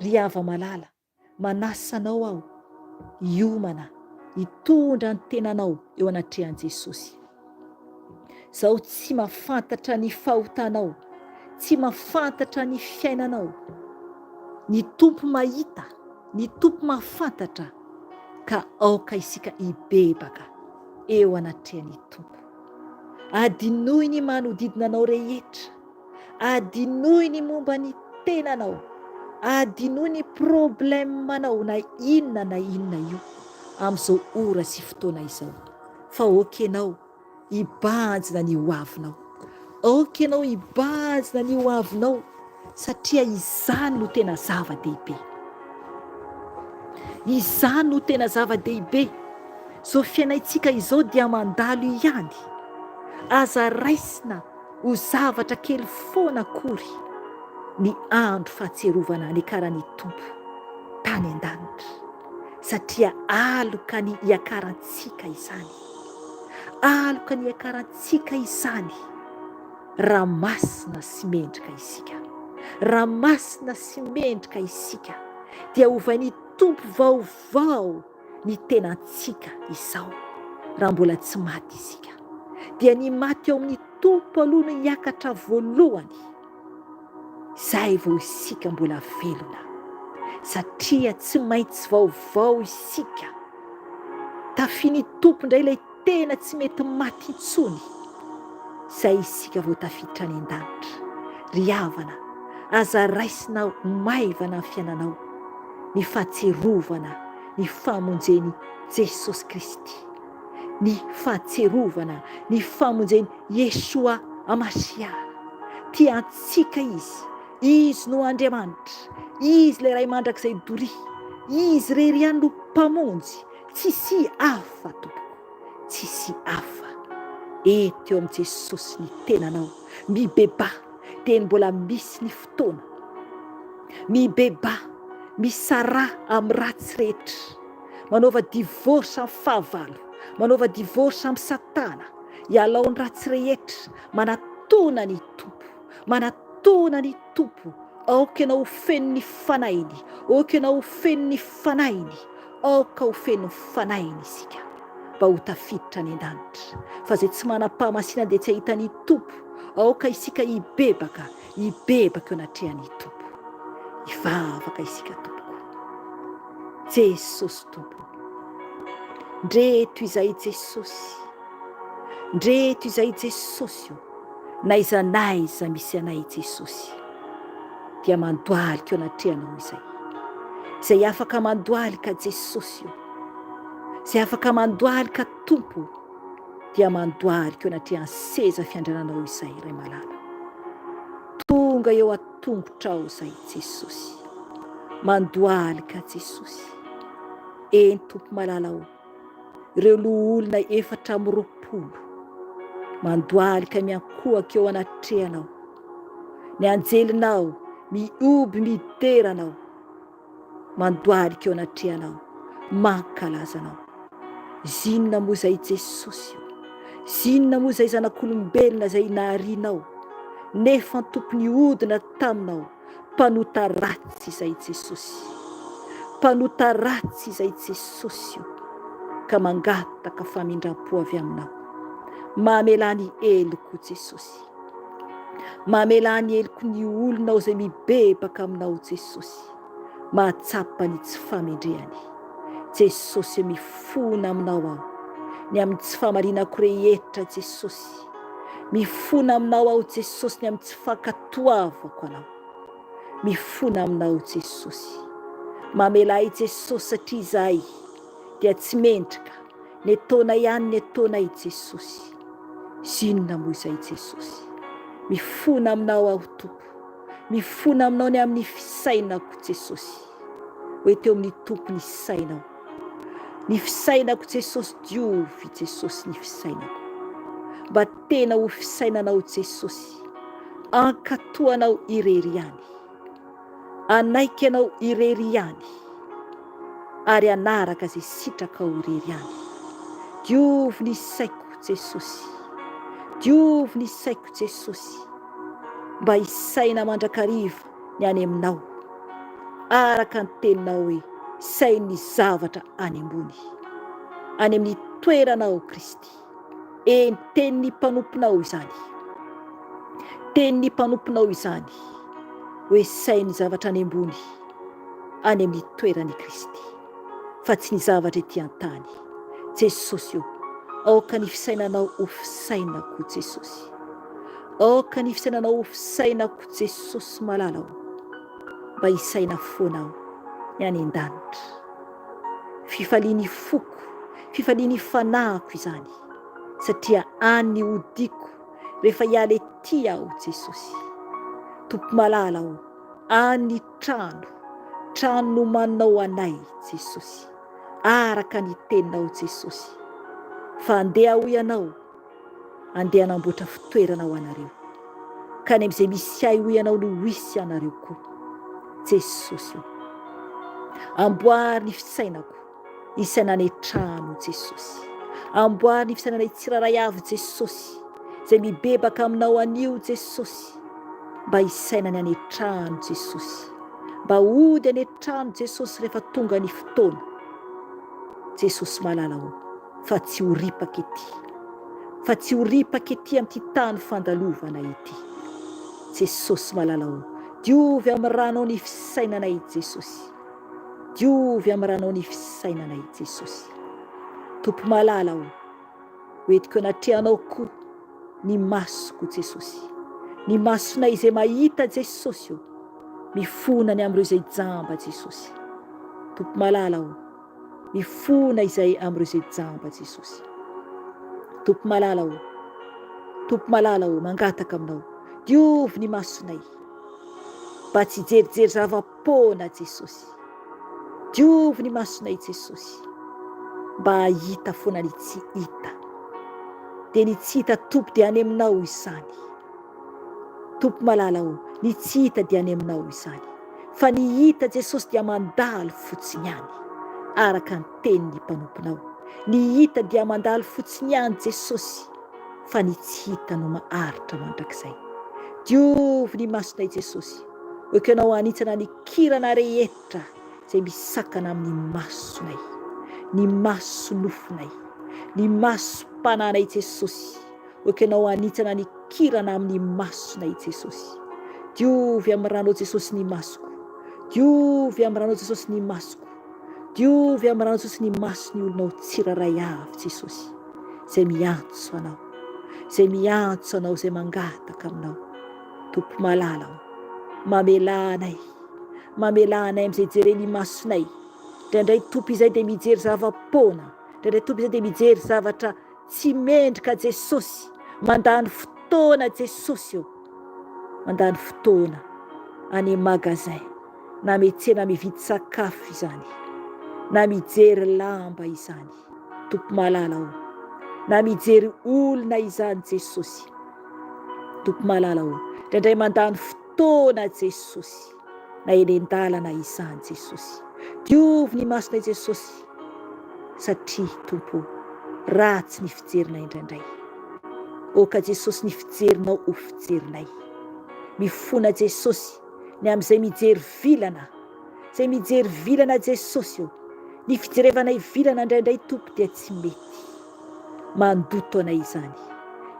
Ry hava-malala, Manasa anao aho hiomana hitondra ny tenanao eo anatrehan'i Jesosy. Izaho tsy mahafantatra ny fahotanao, tsy mahafantatra ny fiainanao. Ny Tompo mahita, ny Tompo mahafantatra, ka aoka isika hibebaka eo anatrehan'ny Tompo. Adinoy ny manodidina anao rehetra. Adinoy ny momba ny tenanao, adinoy ny problème-nao na inona na inona io amin'izao ora sy fotoana izao fa ok enao hibanjina ny ho avinao, ok enao hibanjina ny ho avinao satria izany no tena zava-dehibe. Izany no tena zava-dehibe. Izao fiainaintsika izao dia mandalo ihany. Aza raisina ho zavatra kely foana akory ny andro fahatsiarovana niakaran'ny Tompo tany an-danitra, satria aloka ny hiakarantsika izany. Aloka ny hiakarantsika izany raha masina sy mendrika isika. Raha masina sy mendrika isika, dia hovain'ny Tompo vaovao ny tenantsika izao raha mbola tsy maty isika dia ny maty ao amin'ny Tompo aloha no hiakatra voalohany izay vao isika mbola velona satria tsy maintsy vaovao isika tafian'ny Tompo indray ilay tena tsy mety maty intsony izay isika vao tafiditra any an-danitra. Ry havana, aza raisina ho maivana ny fiainanao ny fahatsiarovana ny famonjen'i Jesosy Kristy, ny fahatsiarovana ny famonjen'i Yeshua Hamashiach. Tia antsika Izy, Izy no Andriamanitra, Izy ilay Ray mandrakizay doria, Izy irery ihany no Mpamonjy, Tsisy hafa tompoko, tsisy hafa. Eto eo amin'i Jesosy ny tenanao. Mibebaha dieny mbola misy ny fotoana. Mibebaha, misaraha amin'ny ratsy rehetra. Manaova divorce amin'ny fahavalo, manaova divorce amin'i satana. Ialao ny ratsy rehetra, manatona ny Tompo, manatona ny Tompo. Aoka ianao ho feno ny Fanahiny, aoka ianao ho feno ny Fanahiny. Aoka ho feno ny Fanahiny isika mba ho tafiditra any an-danitra. Fa izay tsy manam-pahamasinana dia tsy hahita ny Tompo. Aoka isika hibebaka, hibebaka eo anatrehan'ny Tompo. Hivavaka isika tompoko. Jesosy Tompo. Ndreto izay Jesosy. Ndreto izay Jesosy o. N'aiza n'aiza misy anay Jesosy. Dia mandohalika eo anatrehanao izay. Izay afaka mandohalika Jesosy o. Izay afaka mandohalika Tompo dia mandohalika eo anatrehan'ny seza fiandriananao izay Ray malala. Tonga eo an-tongotrao izay Jesosy. Mandohalika Jesosy. Eny Tompo malala o, ireo loholona 24 mandohalika miankohaka eo anatrehanao. Ny anjelinao mihoby midera anao. Mandohalika eo anatrehanao, mankalaza anao. Zinona moa izay Jesosy o? Zinona moa izay zanak'olombelona izay naharianao, nefa Tompo nihodina taminao, mpanota ratsy izay Jesosy. Mpanota ratsy izay Jesosy o, ka mangataka famindram-po avy aminao. Mamelà ny heloko Jesosy. Mamelà ny heloky ny olonao izay mibebaka aminao Jesosy. Mahatsapa ny tsy famendrehany. Jesosy o mifona aminao aho ny amin'ny tsy fahamarinako rehetra Jesosy. Mifona aminao aho Jesosy ny amin'ny tsy fankatoavako anao. Mifona aminao Jesosy. Mamelà ahy Jesosy satria izahay dia tsy mendrika Ny taona ihany ny taona i Jesosy. Zinona moa izay Jesosy. Mifona aminao aho Tompo. Mifona aminao ny amin'ny fisainako Jesosy. Hoe teo amin'ny Tompo ny sainao. Ny fisainako Jesosy diovy Jesosy ny fisainako. Mba tena ho fisainanao Jesosy. Ankatoanao irery ihany. Hanaiky anao irery ihany ary hanaraka izay sitrakao irery ihany. Diovy ny saiko Jesosy, diovy ny saiko Jesosy, mba hisaina mandrakariva ny any aminao, araka ny teninao hoe saino ny zavatra any ambony, any amin'ny toeranao Kristy. Eny, tenin'ny mpanomponao izany. Tenin'ny mpanomponao izany, hoe saino ny zavatra any ambony, any amin'ny toeran'i Kristy, fa tsy ny zavatra ety an-tany. Jesosy ô, aoka ny fisainanao ho fisainako, Jesosy. Aoka ny fisainanao ho fisainako, Jesosy malala ô. Mba hisaina foana aho ny any an-danitra. Fifalian'ny foko, fifalian'ny fanahiko izany, satria any ny hodiako rehefa hiala ety aho, Jesosy. Tompo malala ô, any ny trano, trano nomaninao ho anay, Jesosy, araka ny teninao, Jesosy. Fa andeha hoy Ianao, andeha hanamboatra fitoerana ho anareo. Ka any amin'izay misy ahy hoy ianao no hisy anareo koa. Jesosy o. Amboary ny fisainako, hisaina any an-trano Jesosy. Amboary ny fisainanay tsirairay avy Jesosy, izay mibebaka aminao anio Jesosy, mba hisaina ny any an-trano Jesosy. Mba hody any an-trano Jesosy rehefa tonga ny fotoana. Jesosy malala o. Fa tsy ho ripaka ety. Fa tsy ho ripaka ety amin'ity tany fandalovana ity. Jesosy malala o, diovy amin'ny ranao ny fisainanay Jesosy. Diovy amin'ny ranao ny fisainanay Jesosy. Tompo malala o, hoentiko anatrehanao koa ny masoko Jesosy. Ny masonay izay mahita Jesosy o, mifona ny amin'ireo izay jamba Jesosy. Tompo malala o, Mifona izay amin'ireo izay jamba Jesosy. Tompo malala ô, Tompo malala ô, mangataka aminao, diovy ny masonay, mba tsy hijerijery zava-poana Jesosy. Diovy ny masonay Jesosy, mba hahita foana ny tsy hita. Dia ny tsy hita Tompo dia any aminao izany. Tompo malala ô, ny tsy hita dia any aminao izany, fa ny hita Jesosy dia mandalo fotsiny ihany, araka ny tenin'ny mpanomponao. Ny hita dia mandalo fotsiny ihany Jesosy, fa ny tsy hita no maharitra mandrakizay. Diovy ny masonay Jesosy, oeko Ianao hanitsana ny kirana rehetra izay misakana amin'ny masonay, ny maso nofonay, ny masom-pananay Jesosy, Oka Ianao hanitsana ny kirana amin'ny masonay Jesosy. Diovy amin'ny ranao Jesosy ny masoko. Diovy amin'ny ranao Jesosy ny masoko. Diovy amin'ny ran'i Jesosy ny mason'ny olonao tsirairay avy Jesosy, izay miantso Anao, izay miantso Anao, izay mangataka Aminao. Tompo malala ô, mamelà anay, mamelà anay amin'izay jeren'ny masonay. Indraindray Tompo izay dia mijery zava-poana, indraindray Tompo izay dia mijery zavatra Tsy mendrika Jesosy, mandany fotoana Jesosy ô, mandany fotoana any magasin na metsena mividy sakafo izany, na mijery lamba izany Tompo malala ô, na mijery olona izany Jesosy Tompo malala ô, indraindray mandany fotoana Jesosy. na eny an-dalana izany Jesosy. Diovy ny masonay Jesosy satria Tompo o, ratsy ny fijerinay indraindray. Oka Jesosy ny fijerinao ho fijerinay. Mifona Jesosy ny amin'izay mijery vilana, izay mijery vilana Jesosy o. Ny fijerevanay vilana indraindray Tompo dia tsy mety. Mandoto anay izany.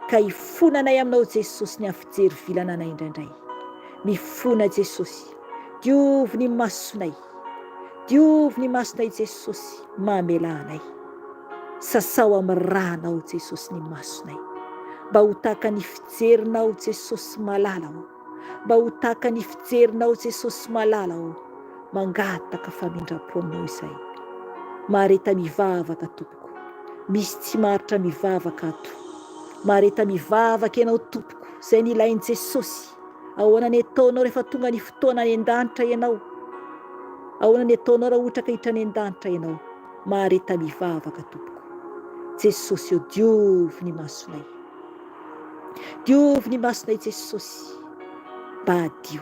Ka hifona anay aminao Jesosy ny amin'ny fijery vilana anay indraindray. Mifona Jesosy. Diovy ny masonay. Diovy ny masonay Jesosy. Mamelà anay. Sasao amin'ny rànao Jesosy ny masonay. Mba ho tahaka ny fijerinao Jesosy malala ô. Mba ho tahaka ny fijerinao Jesosy malala ô. Mangataka famindram-po aminao izay. Mahareta mivavaka tompoko. Misy tsy maharitra mivavaka ato. Mahareta mivavaka ianao tompoko. Izay nilain'i Jesosy. Ahoana ny ataonao rehefa tonga ny fotoana any an-danitra ianao? Ahoana ny ataonao raha ohatra ka hiditra any an-danitra ianao? Mahareta mivavaka tompoko. Jesosy ô diovy ny masonay. Diovy ny masonay Jesosy. Mba hadio.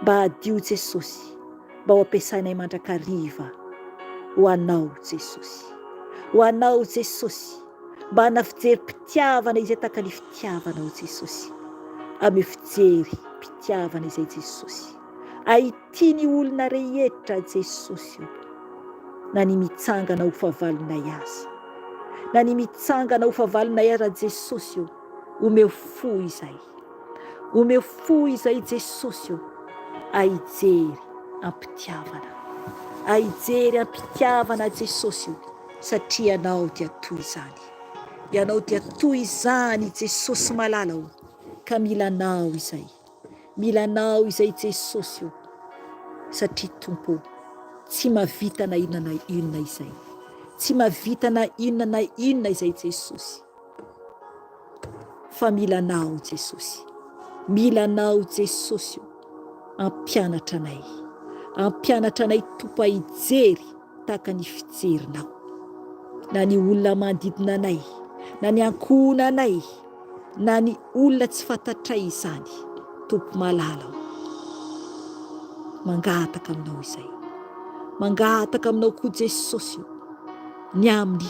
Mba hadio Jesosy. Mba ho ampiasainay mandrakariva ho Anao Jesosy. Ho Anao Jesosy. Mba hana fijerim-pitiavana izay tahaka ny fitiavanao Jesosy. Ameo fijerim-pitiavana izay Jesosy. Ahitia ny olona rehetra Jesosy o. Na ny mitsangana ho fahavalonay aza. Na ny mitsangana ho fahavalonay aza Jesosy o. Omeo fo izay. Omeo fo izay Jesosy o. Ahijery am-pitiavana. Ahijery am-pitiavana Jesosy o. Satria Ianao dia toy izany. Ianao dia toy izany Jesosy malala o. Ka mila Anao izay. Mila Anao izay Jesosy o. Satria Tompo o, tsy mavita na inona na inona izay. Tsy mavita na inona na inona izay Jesosy. Fa mila Anao Jesosy. Mila Anao Jesosy o. Ampianatra anay. Ampianatra anay Tompo hijery tahaka ny fijerinao. Na ny olona manodidina anay, na ny ankohonanay, na ny olona tsy fantatray izany, Tompo malala o. Mangataka aminao izay. Mangataka aminao koa Jesosy o, ny amin'ny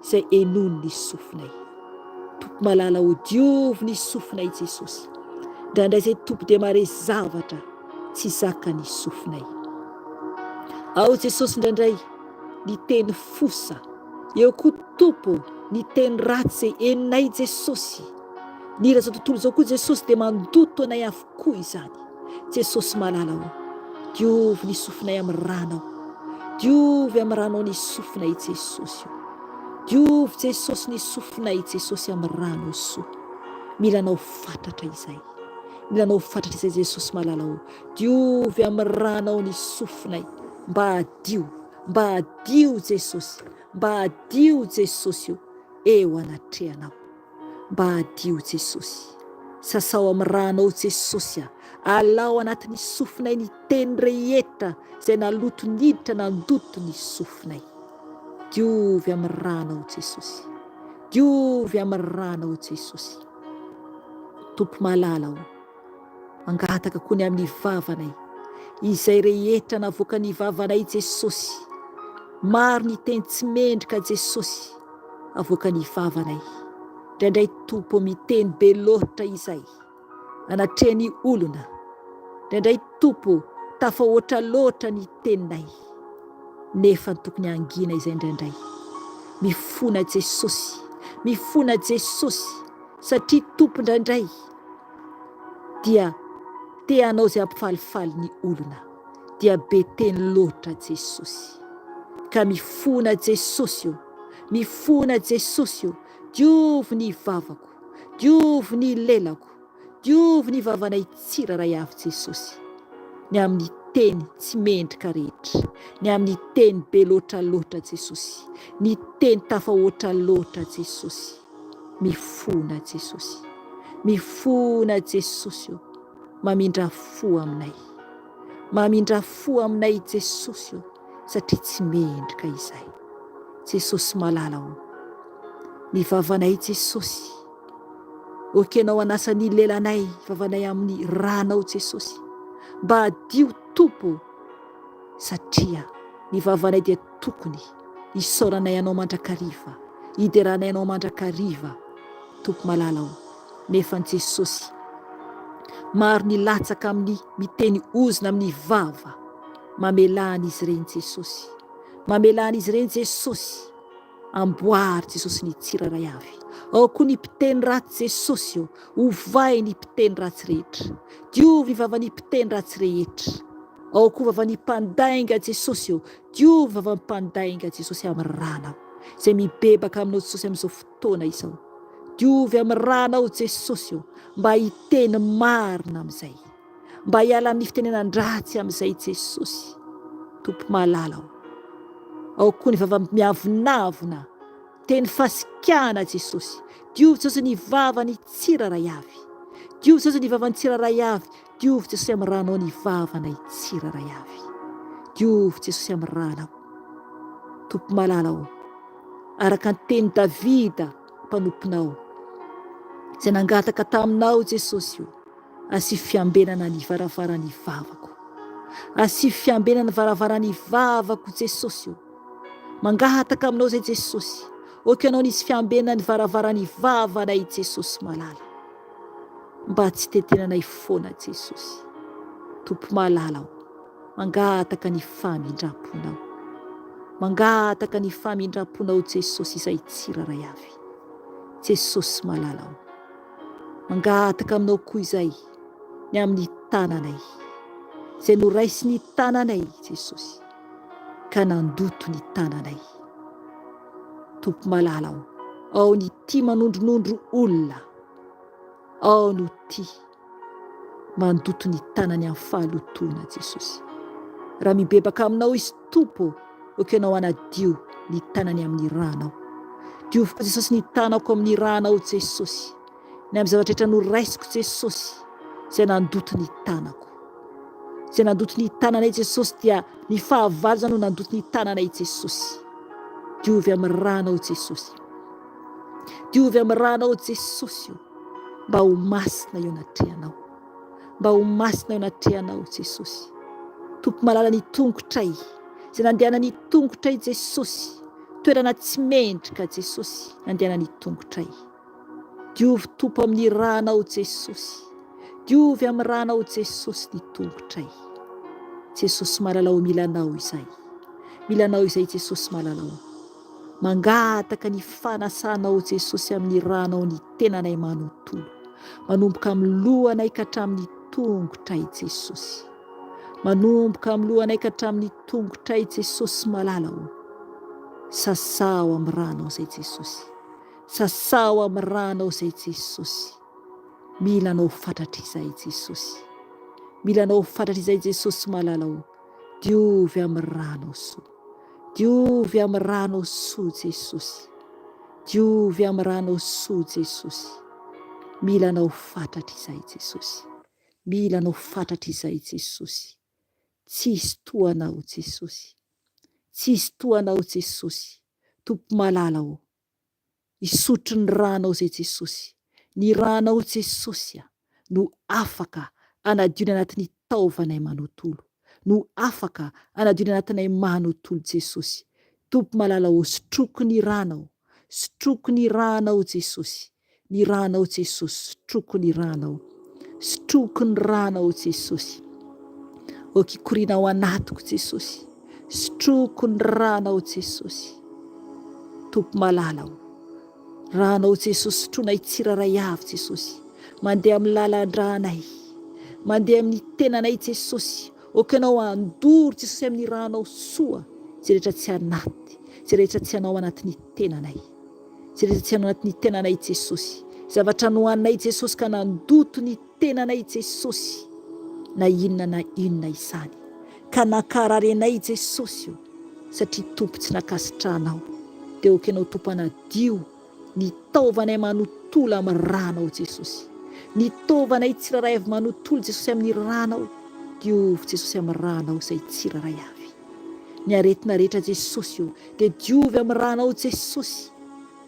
izay henoin'ny sofinay. Tompo malala o, diovy ny sofinay Jesosy. Indraindray izay Tompo dia mahare zavatra tsy zakan'ny sofinay. Ao Jesosy indraindray ny teny fosa, eo koa Tompo ny teny ratsy izay henonay Jesosy. Ny hira izao tontolo izao koa Jesosy dia mandoto anay avokoa izany. Jesosy malala o, diovy ny sofinay amin'ny ranao. Diovy amin'ny ranao ny sofinay Jesosy o. Diovy Jesosy ny sofinay Jesosy amin'ny ranao soa. Mila anao fatratra izay. Mila anao fatratra izay Jesosy malala o. Diovy amin'ny ranao ny sofinay mba hadio, mba hadio Jesosy, mba hadio Jesosy o, eo anatrehanao. Mba hadio Jesosy. Sasao amin'ny ranao Jesosy a. Alao anatin'ny sofinay ny teny rehetra izay naloto niditra nandoto ny sofinay. Diovy amin'ny ranao Jesosy. Diovy amin'ny ranao Jesosy. Tompo malala ô, mangataka koa ny amin'ny vavanay, izay rehetra navoakan'ny vavanay Jesosy, maro ny teny tsy mendrika Jesosy avoakan'ny vavanay, indraindray Tompo miteny be loatra izay anatrehan'ny olona, indraindray Tompo tafahoatra loatra ny teninay, nefa tokony hangina izay indraindray, mifona Jesosy, mifona Jesosy. Satria Tompo indraindray dia te hanao izay hampifalifaly ny olona dia be teny loatra Jesosy. Ka mifona Jesosy o! Mifona Jesosy o! Diovy ny vavako, diovy ny lelako, diovy ny vavanay tsirairay avy Jesosy. Ny amin'ny teny tsy mendrika rehetra, ny amin'ny teny be loatra loatra Jesosy, ny teny tafahoatra loatra Jesosy. Mifona Jesosy. Mifona Jesosy o! Mamindrà fo aminay. Mamindrà fo aminay Jesosy o! Satria tsy mendrika izahay. Jesosy malala o! Ny vavanay Jesosy. Okenao hanasa ny lelanay, vavanay amin'ny ranao Jesosy. Mba hadio Tompo o! Satria ny vavanay dia tokony hisaoranay Anao mandrakariva, hideranay Anao mandrakariva, Tompo malala o! Nefa ny Jesosy, maro ny latsaka amin'ny miteny ozona amin'ny vava, mamelà an'izy ireny Jesosy, mamelà an'izy ireny Jesosy, amboary Jesosy ny tsirairay avy. Ao koa ny mpiteny ratsy Jesosy o, ovay ny mpiteny ratsy rehetra, diovy ny vavan'ny mpiteny ratsy rehetra. Ao koa vavan'ny mpandainga Jesosy o, diovy vavan'ny mpandainga Jesosy amin'ny ranao, izay mibebaka aminao Jesosy amin'izao fotoana izao. Diovy amin'ny ranao Jesosy o, mba hiteny marina amin'izay. Mba hiala amin'ny fitenenan-dratsy amin'izay Jesosy. Tompo malala o. Ao koa ny vava miavonavona, teny fasikana Jesosy. Diovy Jesosy ny vavany tsirairay avy. Diovy Jesosy ny vavany tsirairay avy. Diovy Jesosy amin'ny ranao ny vavanay tsirairay avy. Diovy Jesosy amin'ny ranao. Tompo malala ô, araka ny teny Davida mpanomponao, izay nangataka taminao Jesosy ô, asio fiambenana ny varavaran'ny vavako. Asio fiambenana ny varavaran'ny vavako Jesosy ô. Mangataka aminao izay Jesosy, ok ianao nisy fiambenana ny varavaran'ny vavanay Jesosy malala. Mba tsy tetenanay foana Jesosy. Tompo malala o, mangataka ny famindramponao. Mangataka ny famindramponao Jesosy izay tsirairay avy. Jesosy malala o. Mangataka aminao koa izay ny amin'ny tananay. Izay noraisin'ny tananay Jesosy ka nandoto ny tananay. Tompo malala o, ao ny tia manondronondro olona. Ao no tia mandoto ny tanany amin'ny fahalotoana Jesosy. Raha mibebaka aminao izy Tompo ô, ok Ianao hanadio ny tanany amin'ny ranao. Diovy koa Jesosy ny tanako amin'ny ranao Jesosy. Ny amin'ny zavatra rehetra noraisiko Jesosy izay nandoto ny tanako. Izay nandoto ny tananay Jesosy dia ny fahavalo izany no nandoto ny tananay Jesosy. Diovy amin'ny ranao Jesosy. Diovy amin'ny ranao Jesosy o, mba ho masina eo anatrehanao. Mba ho masina eo anatrehanao Jesosy. Tompo malala ny tongotray, izay nandehanan'ny tongotray Jesosy, toerana tsy mendrika Jesosy nandehanan'ny tongotray. Diovy Tompo amin'ny ranao Jesosy. Diovy amin'ny ranao Jesosy ny tongotray. Jesosy malala o mila anao izay. Mila anao izay Jesosy malala o. Mangataka ny fanasanao Jesosy amin'ny ranao ny tenanay manontolo, manomboka amin'ny lohanay ka hatramin'ny tongotray Jesosy. Manomboka amin'ny lohanay ka hatramin'ny tongotray Jesosy malala o. Sasao amin'ny ranao izay Jesosy. Sasao amin'ny ranao izay Jesosy. Mila anao fatratra izahay Jesosy. Mila anao fatratra izahay Jesosy malala o. Diovy amin'ny ranao soa. Diovy amin'ny ranao soa Jesosy. Diovy amin'ny ranao soa Jesosy. Mila anao fatratra izahay Jesosy. Mila anao fatratra izahay Jesosy. Tsisy toa anao Jesosy. Tsisy toa anao Jesosy. Tompo malala ô. Hisotro ny ranao izay Jesosy. Ny ranao Jesosy a, no afaka hanadio ny anatin'ny taovanay manontolo. No afaka hanadio ny anatinay manontolo Jesosy. Tompo malala ô, sotroko ny ranao, sotroko ny ranao Jesosy. Ny ranao Jesosy, sotroko ny ranao. Sotroko ny ranao Jesosy. Aoka hikoriana ao anatiko Jesosy. Sotroko ny ranao Jesosy. Tompo malala o. Ranao Jesosy sotroinay tsirairay avy Jesosy. Mandeha amin'ny lalan-dranay. Mandeha amin'ny tenanay Jesosy. Aoka Ianao handoro Jesosy amin'ny ranao soa. Izay rehetra tsy anaty, izay rehetra tsy anao anatin'ny tenanay. Izay rehetra tsy anao anatin'ny tenanay Jesosy. Zavatra nohaninay Jesosy ka nandoto ny tenanay Jesosy. Na inona na inona izany. Ka nankarary anay Jesosy o. Satria Tompo tsy nankasitrahanao. Dia aoka Ianao Tompo hanadio ny taovanay manontolo amin'ny ranao Jesosy. Ny taovanay tsirairay avy manontolo Jesosy amin'ny ranao. Diovy Jesosy amin'ny ranao izay tsirairay avy. Ny aretina rehetra Jesosy o dia diovy amin'ny ranao Jesosy.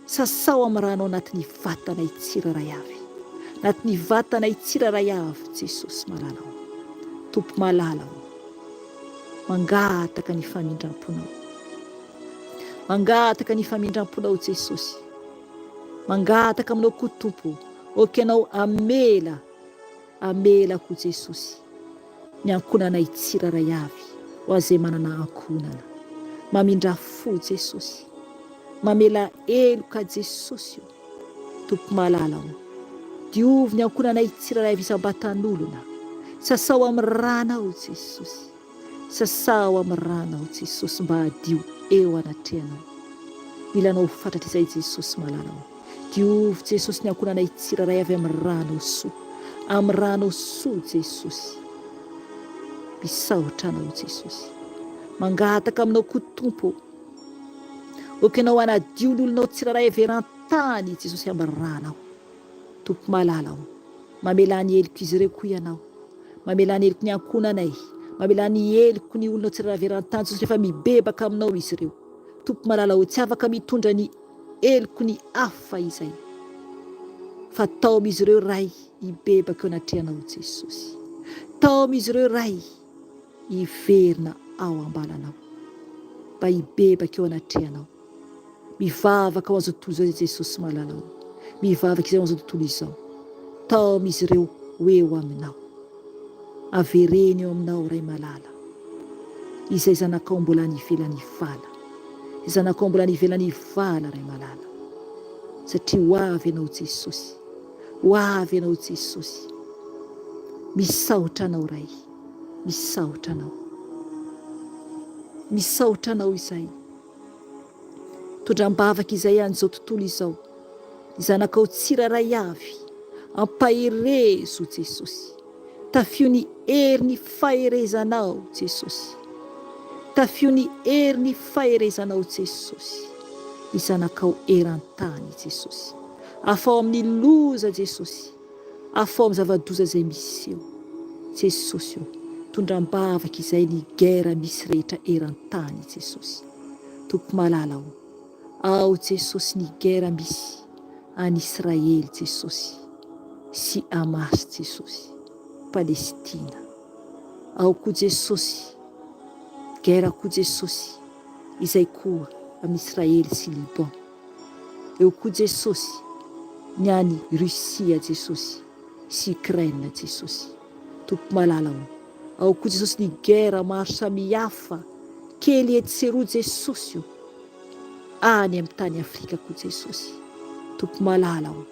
Sasao amin'ny ranao anatin'ny vatanay tsirairay avy. Anatin'ny vatanay tsirairay avy Jesosy malala o. Tompo malala o. Mangataka ny famindramponao. Mangataka ny famindramponao Jesosy. Mangataka aminao koa Tompo, ok Ianao amela, amela koa Jesosy ny ankohonanay tsirairay avy ho azay manana ankohonana. Mamindra fo Jesosy. Mamela heloka Jesosy o. Tompo malala o. Diovy ny ankohonanay tsirairay avy isam-batan'olona. Sasao amin'ny ranao Jesosy. Sasao amin'ny ranao Jesosy mba hadio eo anatrehanao. Mila anao fatratra izay Jesosy malala o. Diovy Jesosy ny ankohonanay tsirairay avy amin'ny ranao soa. Amin'ny ranao soa Jesosy. Misaotra anao Jesosy. Mangataka aminao koa Tompo o. Ok ianao hanadio ny olonao tsirairay avy eran-tany Jesosy amin'ny ranao. Tompo malala o. Mamelà ny helok'izy ireo koa Ianao. Mamelà ny heloky ny ankohonanay. Mamelà ny heloky ny olonao tsirairay avy eran-tany Jesosy rehefa mibebaka Aminao izy ireo. Tompo malala o, tsy afaka mitondra ny heloky ny hafa izay. Fa taomy izy ireo Ray hibebaka eo anatrehanao Jesosy. Taomy izy ireo Ray hiverina ao am-balanao. Mba hibebaka eo anatrehanao. Mivavaka ho an'izao tontolo izao izay Jesosy malala o. Mivavaka izay ho an'izao tontolo izao. Taomy izy ireo ho eo aminao. Avereno eo aminao Ray malala. Izay zanakao mbola any ivelany vala. Izay zanakao mbola any ivelany vala Ray malala. Satria ho avy ianao Jesosy. Ho avy ianao Jesosy. Misaotra anao Ray. Misaotra anao. Misaotra anao izay. Tondram-bavaka izay an'izao tontolo izao. Ny zanakao tsirairay avy. Ampaherezo Jesosy. Tafio ny hery ny faherezanao Jesosy. Tafio ny hery ny faherezanao Jesosy. Ny zanakao eran-tany Jesosy. Afaho amin'ny loza Jesosy. Afaho amin'ny zava-doza izay miseho. Jesosy ô, tondram-bavaka izay ny guerre misy rehetra eran-tany Jesosy. Tompo malala ô, ao Jesosy ny guerre misy any Israely Jesosy sy Hamas Jesosy, Palestina. Ao koa Jesosy, guerre koa Jesosy izay koa amin'ny Israely sy Liban. Eo koa Jesosy, ny any Russia Jesosy sy Ukraine Jesosy. Tompo malala o. Ao koa Jesosy ny guerre maro samihafa kely etsy sy eroa Jesosy o. Any amin'ny tany Afrika koa Jesosy. Tompo malala o.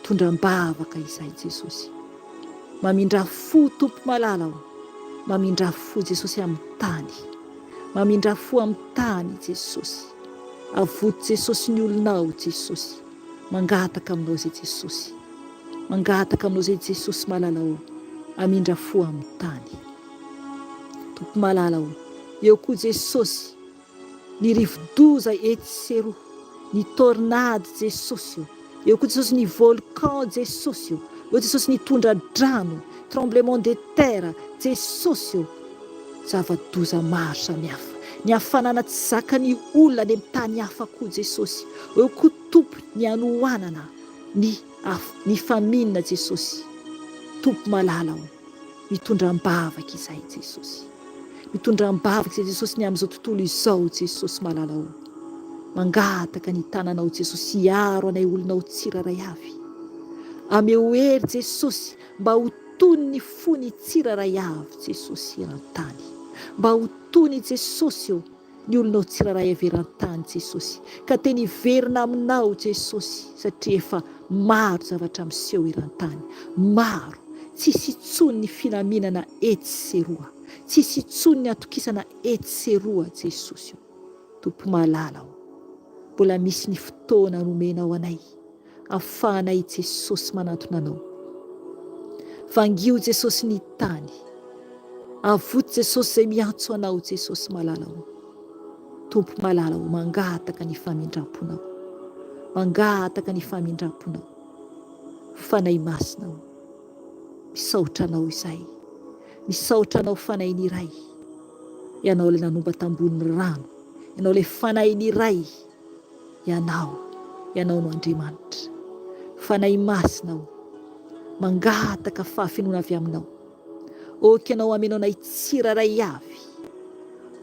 Tondram-bavaka izahay Jesosy. Mamindrà fo Tompo malala o. Mamindrà fo Jesosy amin'ny tany. Mamindrà fo amin'ny tany Jesosy. Avoto Jesosy ny olonao Jesosy. Mangataka aminao izay Jesosy. Mangataka aminao izay Jesosy malala o. Amindra fo amin'ny tany. Tompo malala o. Eo koa Jesosy. Ny rivodoza etsy sy eroa, ny tornade Jesosy o, eo koa Jesosy ny volcan Jesosy o, eo Jesosy ny tondra-drano, tremblement de terre Jesosy o, zava-doza maro samihafa, ny hafanana tsy zakan'ny olona any amin'ny tany hafa koa Jesosy, eo koa Tompo ny hanoanana, ny ny famine Jesosy, Tompo malala o. Mitondra am-bavaka izahay Jesosy. Mitondra am-bavaka izay Jesosy ny amin'izao tontolo izao Jesosy malala o. Mangataka ny tananao Jesosy hiaro anay olonao tsirairay avy. Ameo hery Jesosy mba ho tony ny fony tsirairay avy Jesosy eran-tany. Mba ho tony Jesosy o. Ny olonao tsirairay avy eran-tany Jesosy ka teny hiverina aminao Jesosy satria efa maro zavatra miseho eran-tany maro tsisy intsony ny filaminana etsy sy eroa. Tsisy intsony ny atokisana etsy sy eroa Jesosy o. Tompo malala o. Mbola misy ny fotoana nomenao anay afahanay Jesosy manantona anao. Vangio Jesosy ny tany. Avoty Jesosy izay miantso anao Jesosy malala o. Tompo malala o mangataka ny famindramponao. Mangataka ny famindramponao. Fanahy Masina o. Misaotra anao izahay. Misaotra anao Fanahy ny Ray. Ianao ilay nanomba tambonin'ny rano. Ianao ilay Fanahy ny Ray. Ianao, Ianao no Andriamanitra. Fanahy Masina o. Mangataka fahafenoana avy aminao. Ok Ianao hameno anay tsirairay avy.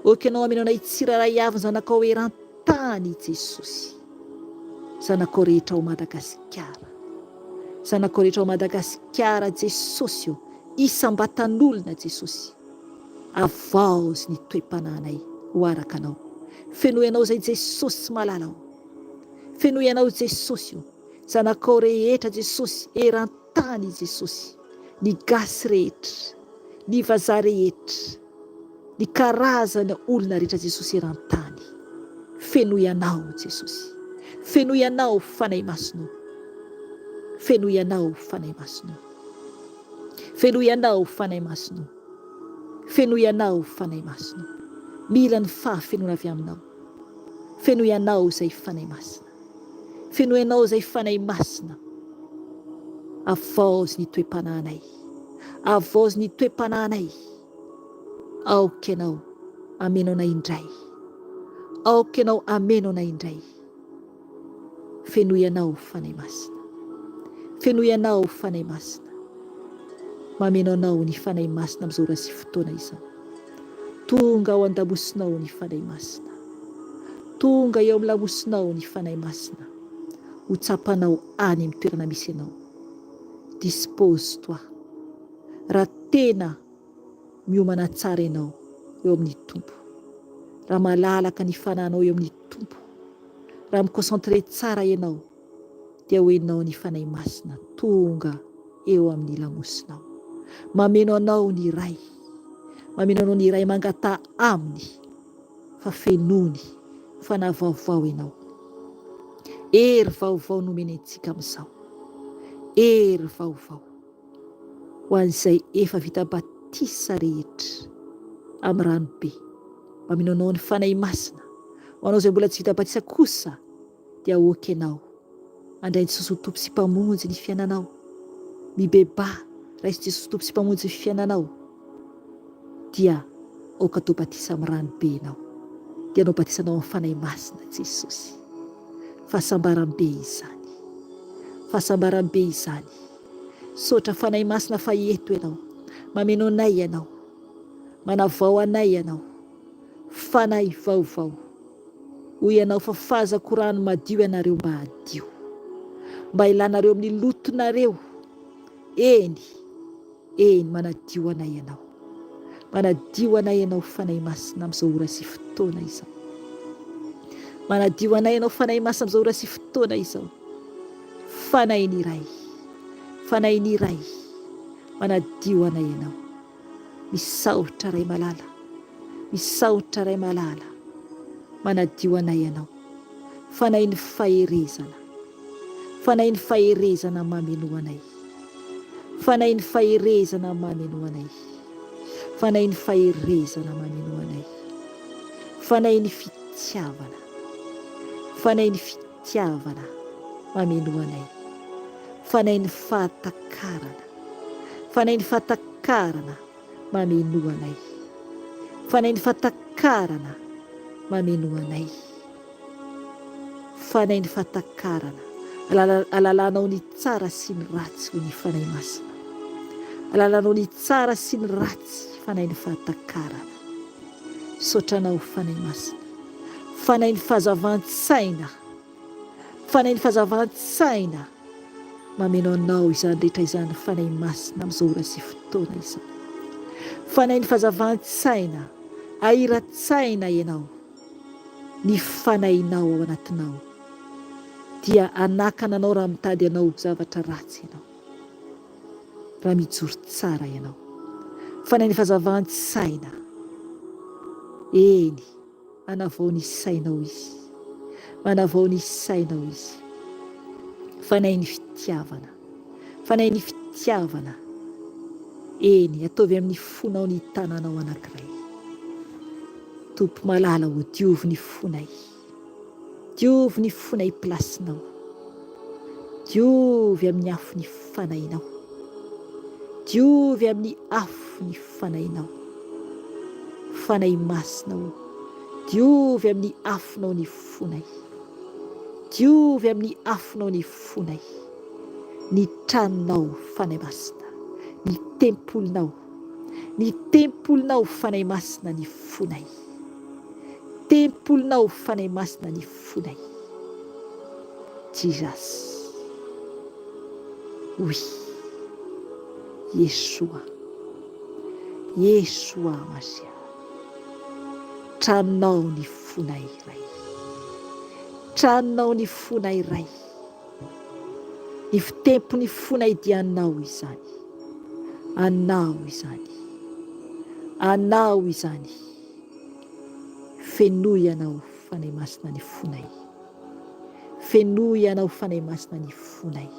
Ok Ianao hameno anay tsirairay avy ny zanakao eran-tany Jesosy. Zanakao rehetra ao Madagasikara. Zanakao rehetra ao Madagasikara Jesosy o. Isam-batan'olona Jesosy. Avaozy ny toe-panahinay ho araka Anao. Fenoy Anao izay Jesosy malala o. Fenoy Anao Jesosy o. Zanakao rehetra Jesosy eran-tany Jesosy. Ny gasy rehetra, ny vazaha rehetra, ny karazana olona rehetra Jesosy eran-tany. Fenoy Anao Jesosy. Fenoy Anao Fanahy Masina o. Fenoy Anao Fanahy Masina o. Fenoy Anao Fanahy Masina o. Fenoy Anao Fanahy Masina o. Mila ny fahafenoana avy Aminao. Fenoy Anao izay Fanahy Masina. Fenoy Anao izay Fanahy Masina. Avaozy ny toe-panahinay. Avaozy ny toe-panahinay. Aoka Ianao hameno anay indray. Aoka Ianao hameno anay indray. Fenoy Anao Fanahy Masina. Fenoy Anao Fanahy Masina. Mameno Anao ny Fanahy Masina amin'izao ora sy fotoana izao. Tonga ao an-damosinao ny Fanahy Masina. Tonga eo amin'ny lamosinao ny Fanahy Masina. Ho tsapanao any amin'ny toerana misy anao. Dispose toi. Raha tena miomana tsara ianao eo amin'ny Tompo, raha malalaka ny fanahinao eo amin'ny Tompo, raha mi-concentrer tsara ianao dia ho henonao ny Fanahy Masina tonga eo amin'ny lamosinao. Mameno anao ny Ray. Mameno anao ny Ray mangataha Aminy fa fenony fanahy vaovao ianao. Hery vaovao nomeny antsika amin'izao. Hery vaovao. ho an'izay efa vita batisa rehetra amin'ny rano be. Mameno anao ny Fanahy Masina. Ho anao izay mbola tsy vita batisa kosa dia aoka ianao handray an'i Jesosy ho Tompo sy Mpamonjy ny fiainanao. Mibebaha, raiso Jesosy ho Tompo sy Mpamonjy ny fiainanao dia aoka atao batisa amin'ny rano be ianao. Dia hanao batisa anao amin'ny Fanahy Masina Jesosy. Fahasambaram-be izany. Fahasambaram-be izany. Misaotra Fanahy Masina fa eto Ianao. Mameno anay Ianao. Manavao anay Ianao. Fanahy vaovao. Hoy Ianao fafazako rano madio ianareo mba hadio. Mba hilanareo amin'ny lotonareo. Eny. Eny, manadio anay Ianao. Manadio anay Ianao Fanahy Masina amin'izao ora sy fotoana izao. Manadio anay Ianao Fanahy Masina amin'izao ora sy fotoana izao. Fanahin'ny Ray, Fanahin'ny Ray, manadio anay Ianao. Misaotra Ray malala, misaotra Ray malala, manadio anay Ianao. Fanahin'ny faherezana, Fanahin'ny faherezana mameno anay. Fanahin'ny faherezana mameno anay. Fanahin'ny faherezana mameno anay. Fanahin'ny fitiavana. Fanahin'ny fitiavana mameno anay. Fanahin'ny fahatakarana. Fanahin'ny fahatakarana mameno anay. Fanahin'ny fahatakarana mameno anay. Fanahy ny fahatakarana. Alalanao ny tsara sy ny ratsy hoy ny Fanahy Masina. Alalanao ny tsara sy ny ratsy Fanahy ny fahatakarana. Misaotra Anao Fanahy Masina. Fanahy ny fahazavan-tsaina. Fanahy ny fahazavan-tsaina. Mameno anao izany rehetra izany Fanahy Masina amin'izao ora sy fotoana izao. Fanahy ny fahazavan-tsaina. Ahira-tsaina ianao. Ny fanahinao ao anatinao dia hanakana anao raha mitady hanao zavatra ratsy ianao, raha mijoro tsara ianao. Fanahin'ny fahazavan-tsaina. Eny, manavao ny sainao Izy. Manavao ny sainao Izy. Fanahin'ny fitiavana. Fanahin'ny fitiavana. Eny, ataovy amin'ny fonao ny tananao anankiray. Tompo malala ô, diovy ny fonay. Diovy ny fonay place-nao. Diovy amin'ny afo ny fanahinao. Diovy amin'ny afo ny fanahinao. Fanahy Masina ô, diovy amin'ny afonao ny fonay. Diovy amin'ny afonao ny fonay. Ny tranonao Fanahy Masina, ny tempolinao. Ny tempolinao Fanahy Masina ny fonay. Tempolinao Fanahy Masina ny fonay. Jesus. Oui. Yeshua. Yeshua Mashiach. Tranonao ny fonay Ray. Tranonao ny fonay Ray. Ny fitempon'ny fonay dia Anao izany. Anao izany. Anao izany. Fenoy Anao Fanahy Masina ny fonay. Fenoy Anao Fanahy Masina ny fonay.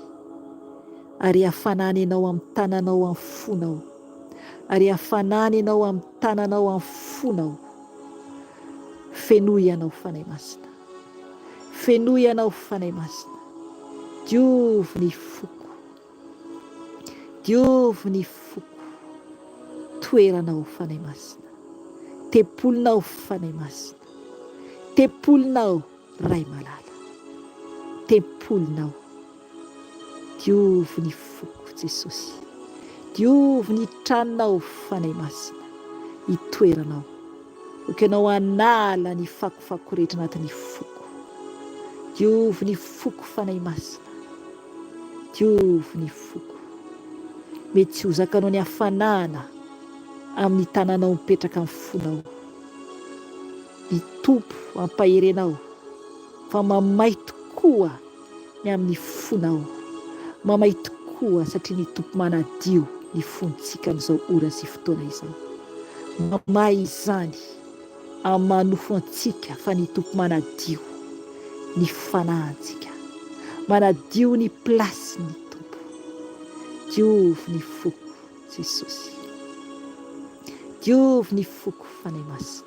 Ary hafanana Ianao amin'ny tananao amin'ny fonao. Ary hafanana Ianao amin'ny tananao amin'ny fonao. Fenoy Anao Fanahy Masina. Fenoy Ianao Fanahy Masina. Diovy ny foko. Diovy ny foko. Toeranao Fanahy Masina. Tempolinao Fanahy Masina. Tempolinao Ray Malala. Tempolinao. Diovy ny foko Jesosy. Diovy ny tranonao Fanahy Masina. Itoeranao. Ok ianao hanala ny fakofako rehetra anatin'ny foko. Diovy ny foko Fanahy Masina. Diovy ny foko. Mety tsy ho zakanao ny hafanana amin'ny tananao mipetraka amin'ny fonao. Ny Tompo hampahery anao fa mamay tokoa ny amin'ny fonao. Mamay tokoa satria ny Tompo manadio ny fontsika amin'izao ora sy fotoana izao. Mamay izany amin'ny maha nofo antsika fa ny Tompo manadio ny fanahintsika. Manadio ny place ny Tompo. Diovy ny foko Jesosy. Diovy ny foko Fanahy Masina.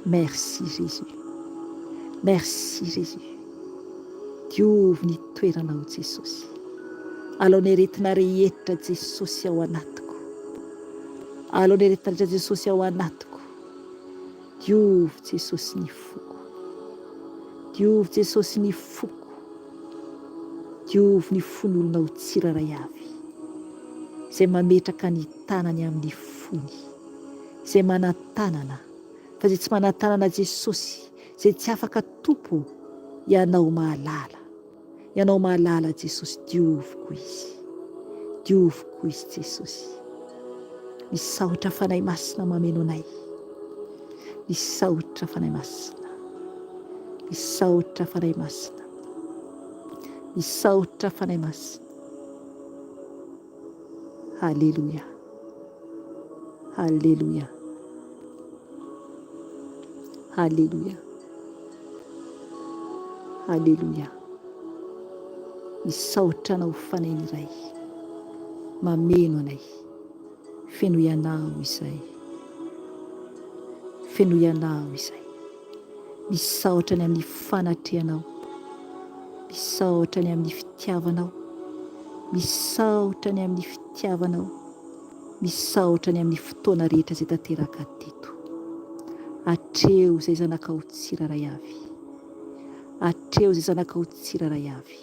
Merci Jésus. Merci Jésus. Diovy ny toeranao Jesosy. Alao ny aretina rehetra Jesosy ao anatiko. Alao ny aretina rehetra Jesosy ao anatiko. Diovy Jesosy ny foko. Diovy Jesosy ny foko. Diovy ny fon'olonao tsirairay avy. Izay mametraka ny tanany amin'ny fony. Izay manan-tanana fa izay tsy manan-tanana Jesosy izay tsy afaka Tompo ô Ianao mahalala Ianao mahalala Jesosy dioviko izy dioviko izy Jesosy Misaotra Fanahy Masina mameno anay Misaotra Fanahy Masina Misaotra Fanahy Masina Misaotra Fanahy Masina Haleloia Haleloia Haleloia Haleloia Misaotra anao Fanahy Ray mameno anay Fenoy anao izay Fenoy anao izay Misaotra ny amin'ny fanatrehanao. Misaotra ny amin'ny fitiavanao. Misaotra ny amin'ny fitiavanao. Misaotra ny amin'ny fotoana rehetra izay tanteraka teto. Atreho izay zanakao tsirairay avy. Atreho izay zanakao tsirairay avy.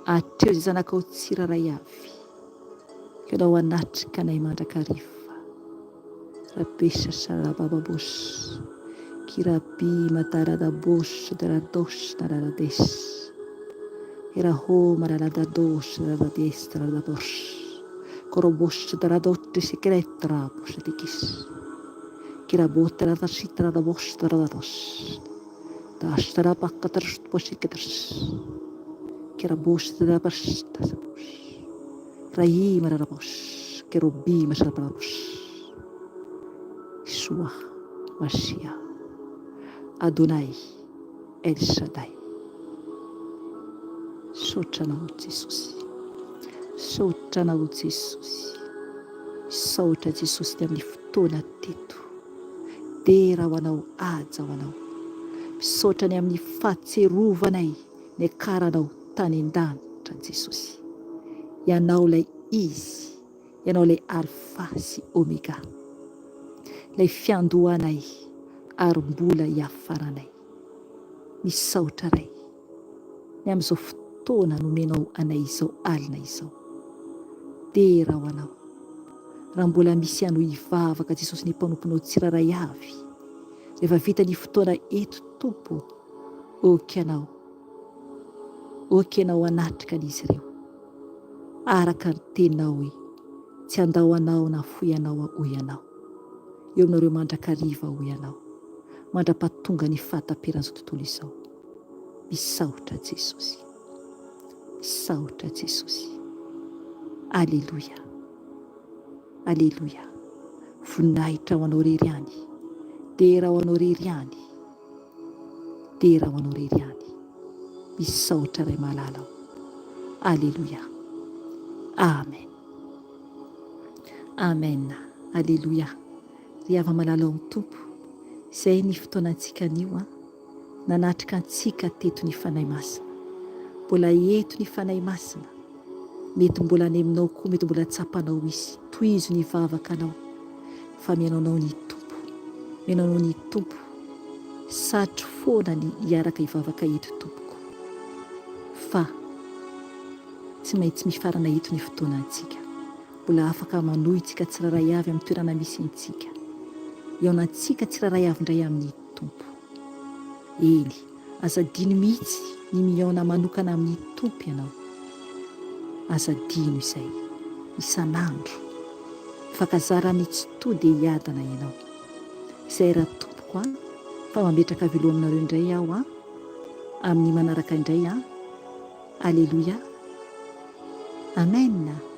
Atreho izay zanakao tsirairay avy. Ianao hanatrika anay mandrakariva. Rabeshasharabababos Kirabi mataradabosh daradosh dararades Eraho mararadadosh dararades daradabosh Korobosh daradote sekretra boshadikis Kirabot daradashit daradabosh daradadosh Dash darabakatarsh boshikatarsh Kirabosh darabash darabosh Rahim daradabosh. Kerobima Sharabarabosh Yeshua Mashiach Adonai El Shaddai Misaotra anao Jesosy Misaotra anao Jesosy Misaotra Jesosy ny amin'ny fotoana teto Dera ho anao Haja ho anao Misaotra ny amin'ny fahatserovanay niakaranao tany an-danitra Jesosy. Ianao ilay Izy, Ianao ilay Alfa sy Omega, ilay fiandohanay ary mbola hiafaranay. Misaotra Ray ny amin'izao fotoana nomenao anay izao alina izao. Dera ho Anao. Raha mbola misy hanohy hivavaka Jesosy ny mpanomponao tsirairay avy rehefa vita ny fotoana eto Tompo Ok anao, ok anao hanatrika an'izy ireo. Araka ny teninao hoe, Tsy handao anao na hafoy anao aho hoy ianao. Eo aminareo mandrakariva aho hoy ianao, mandra-pahatonga ny fahataperan'izao tontolo izao. Misaotra Jesosy. Misaotra Jesosy. Aleloia. Aleloia. Voninahitra ho anao irery ihany. Dera ho anao irery ihany. Dera ho anao irery ihany. Misaotra Ray malala o. Aleloia. Amen. Amen. Aleloia. Ry hava-malala ao amin'ny Tompo, izay ny fotoanantsika anio an. Nanatrika antsika teto ny Fanahy Masina. Mbola eto ny Fanahy Masina. Mety mbola any aminao koa, mety mbola tsapanao Izy. Tohizo ny vavaka anao fa mihaino anao ny Tompo. Mihaino anao ny Tompo. Satry foana ny hiaraka hivavaka eto tompoko. Fa tsy maintsy mifarana eto ny fotoanantsika. Mbola afaka manohy tsika tsirairay avy amin'ny toerana misy antsika. Hihaonantsika tsirairay avy indray amin'ny Tompo. Eny. Aza adino mihitsy ny mihaona manokana amin'ny Tompo ianao. Aza adino izay. Isan'andro. Mifankazara amin'ny Tsitoha dia hiadana ianao. Izay raha tompoko an, fa mametraka veloma aminareo indray aho an, amin'ny manaraka indray an. Aleloia. Amen.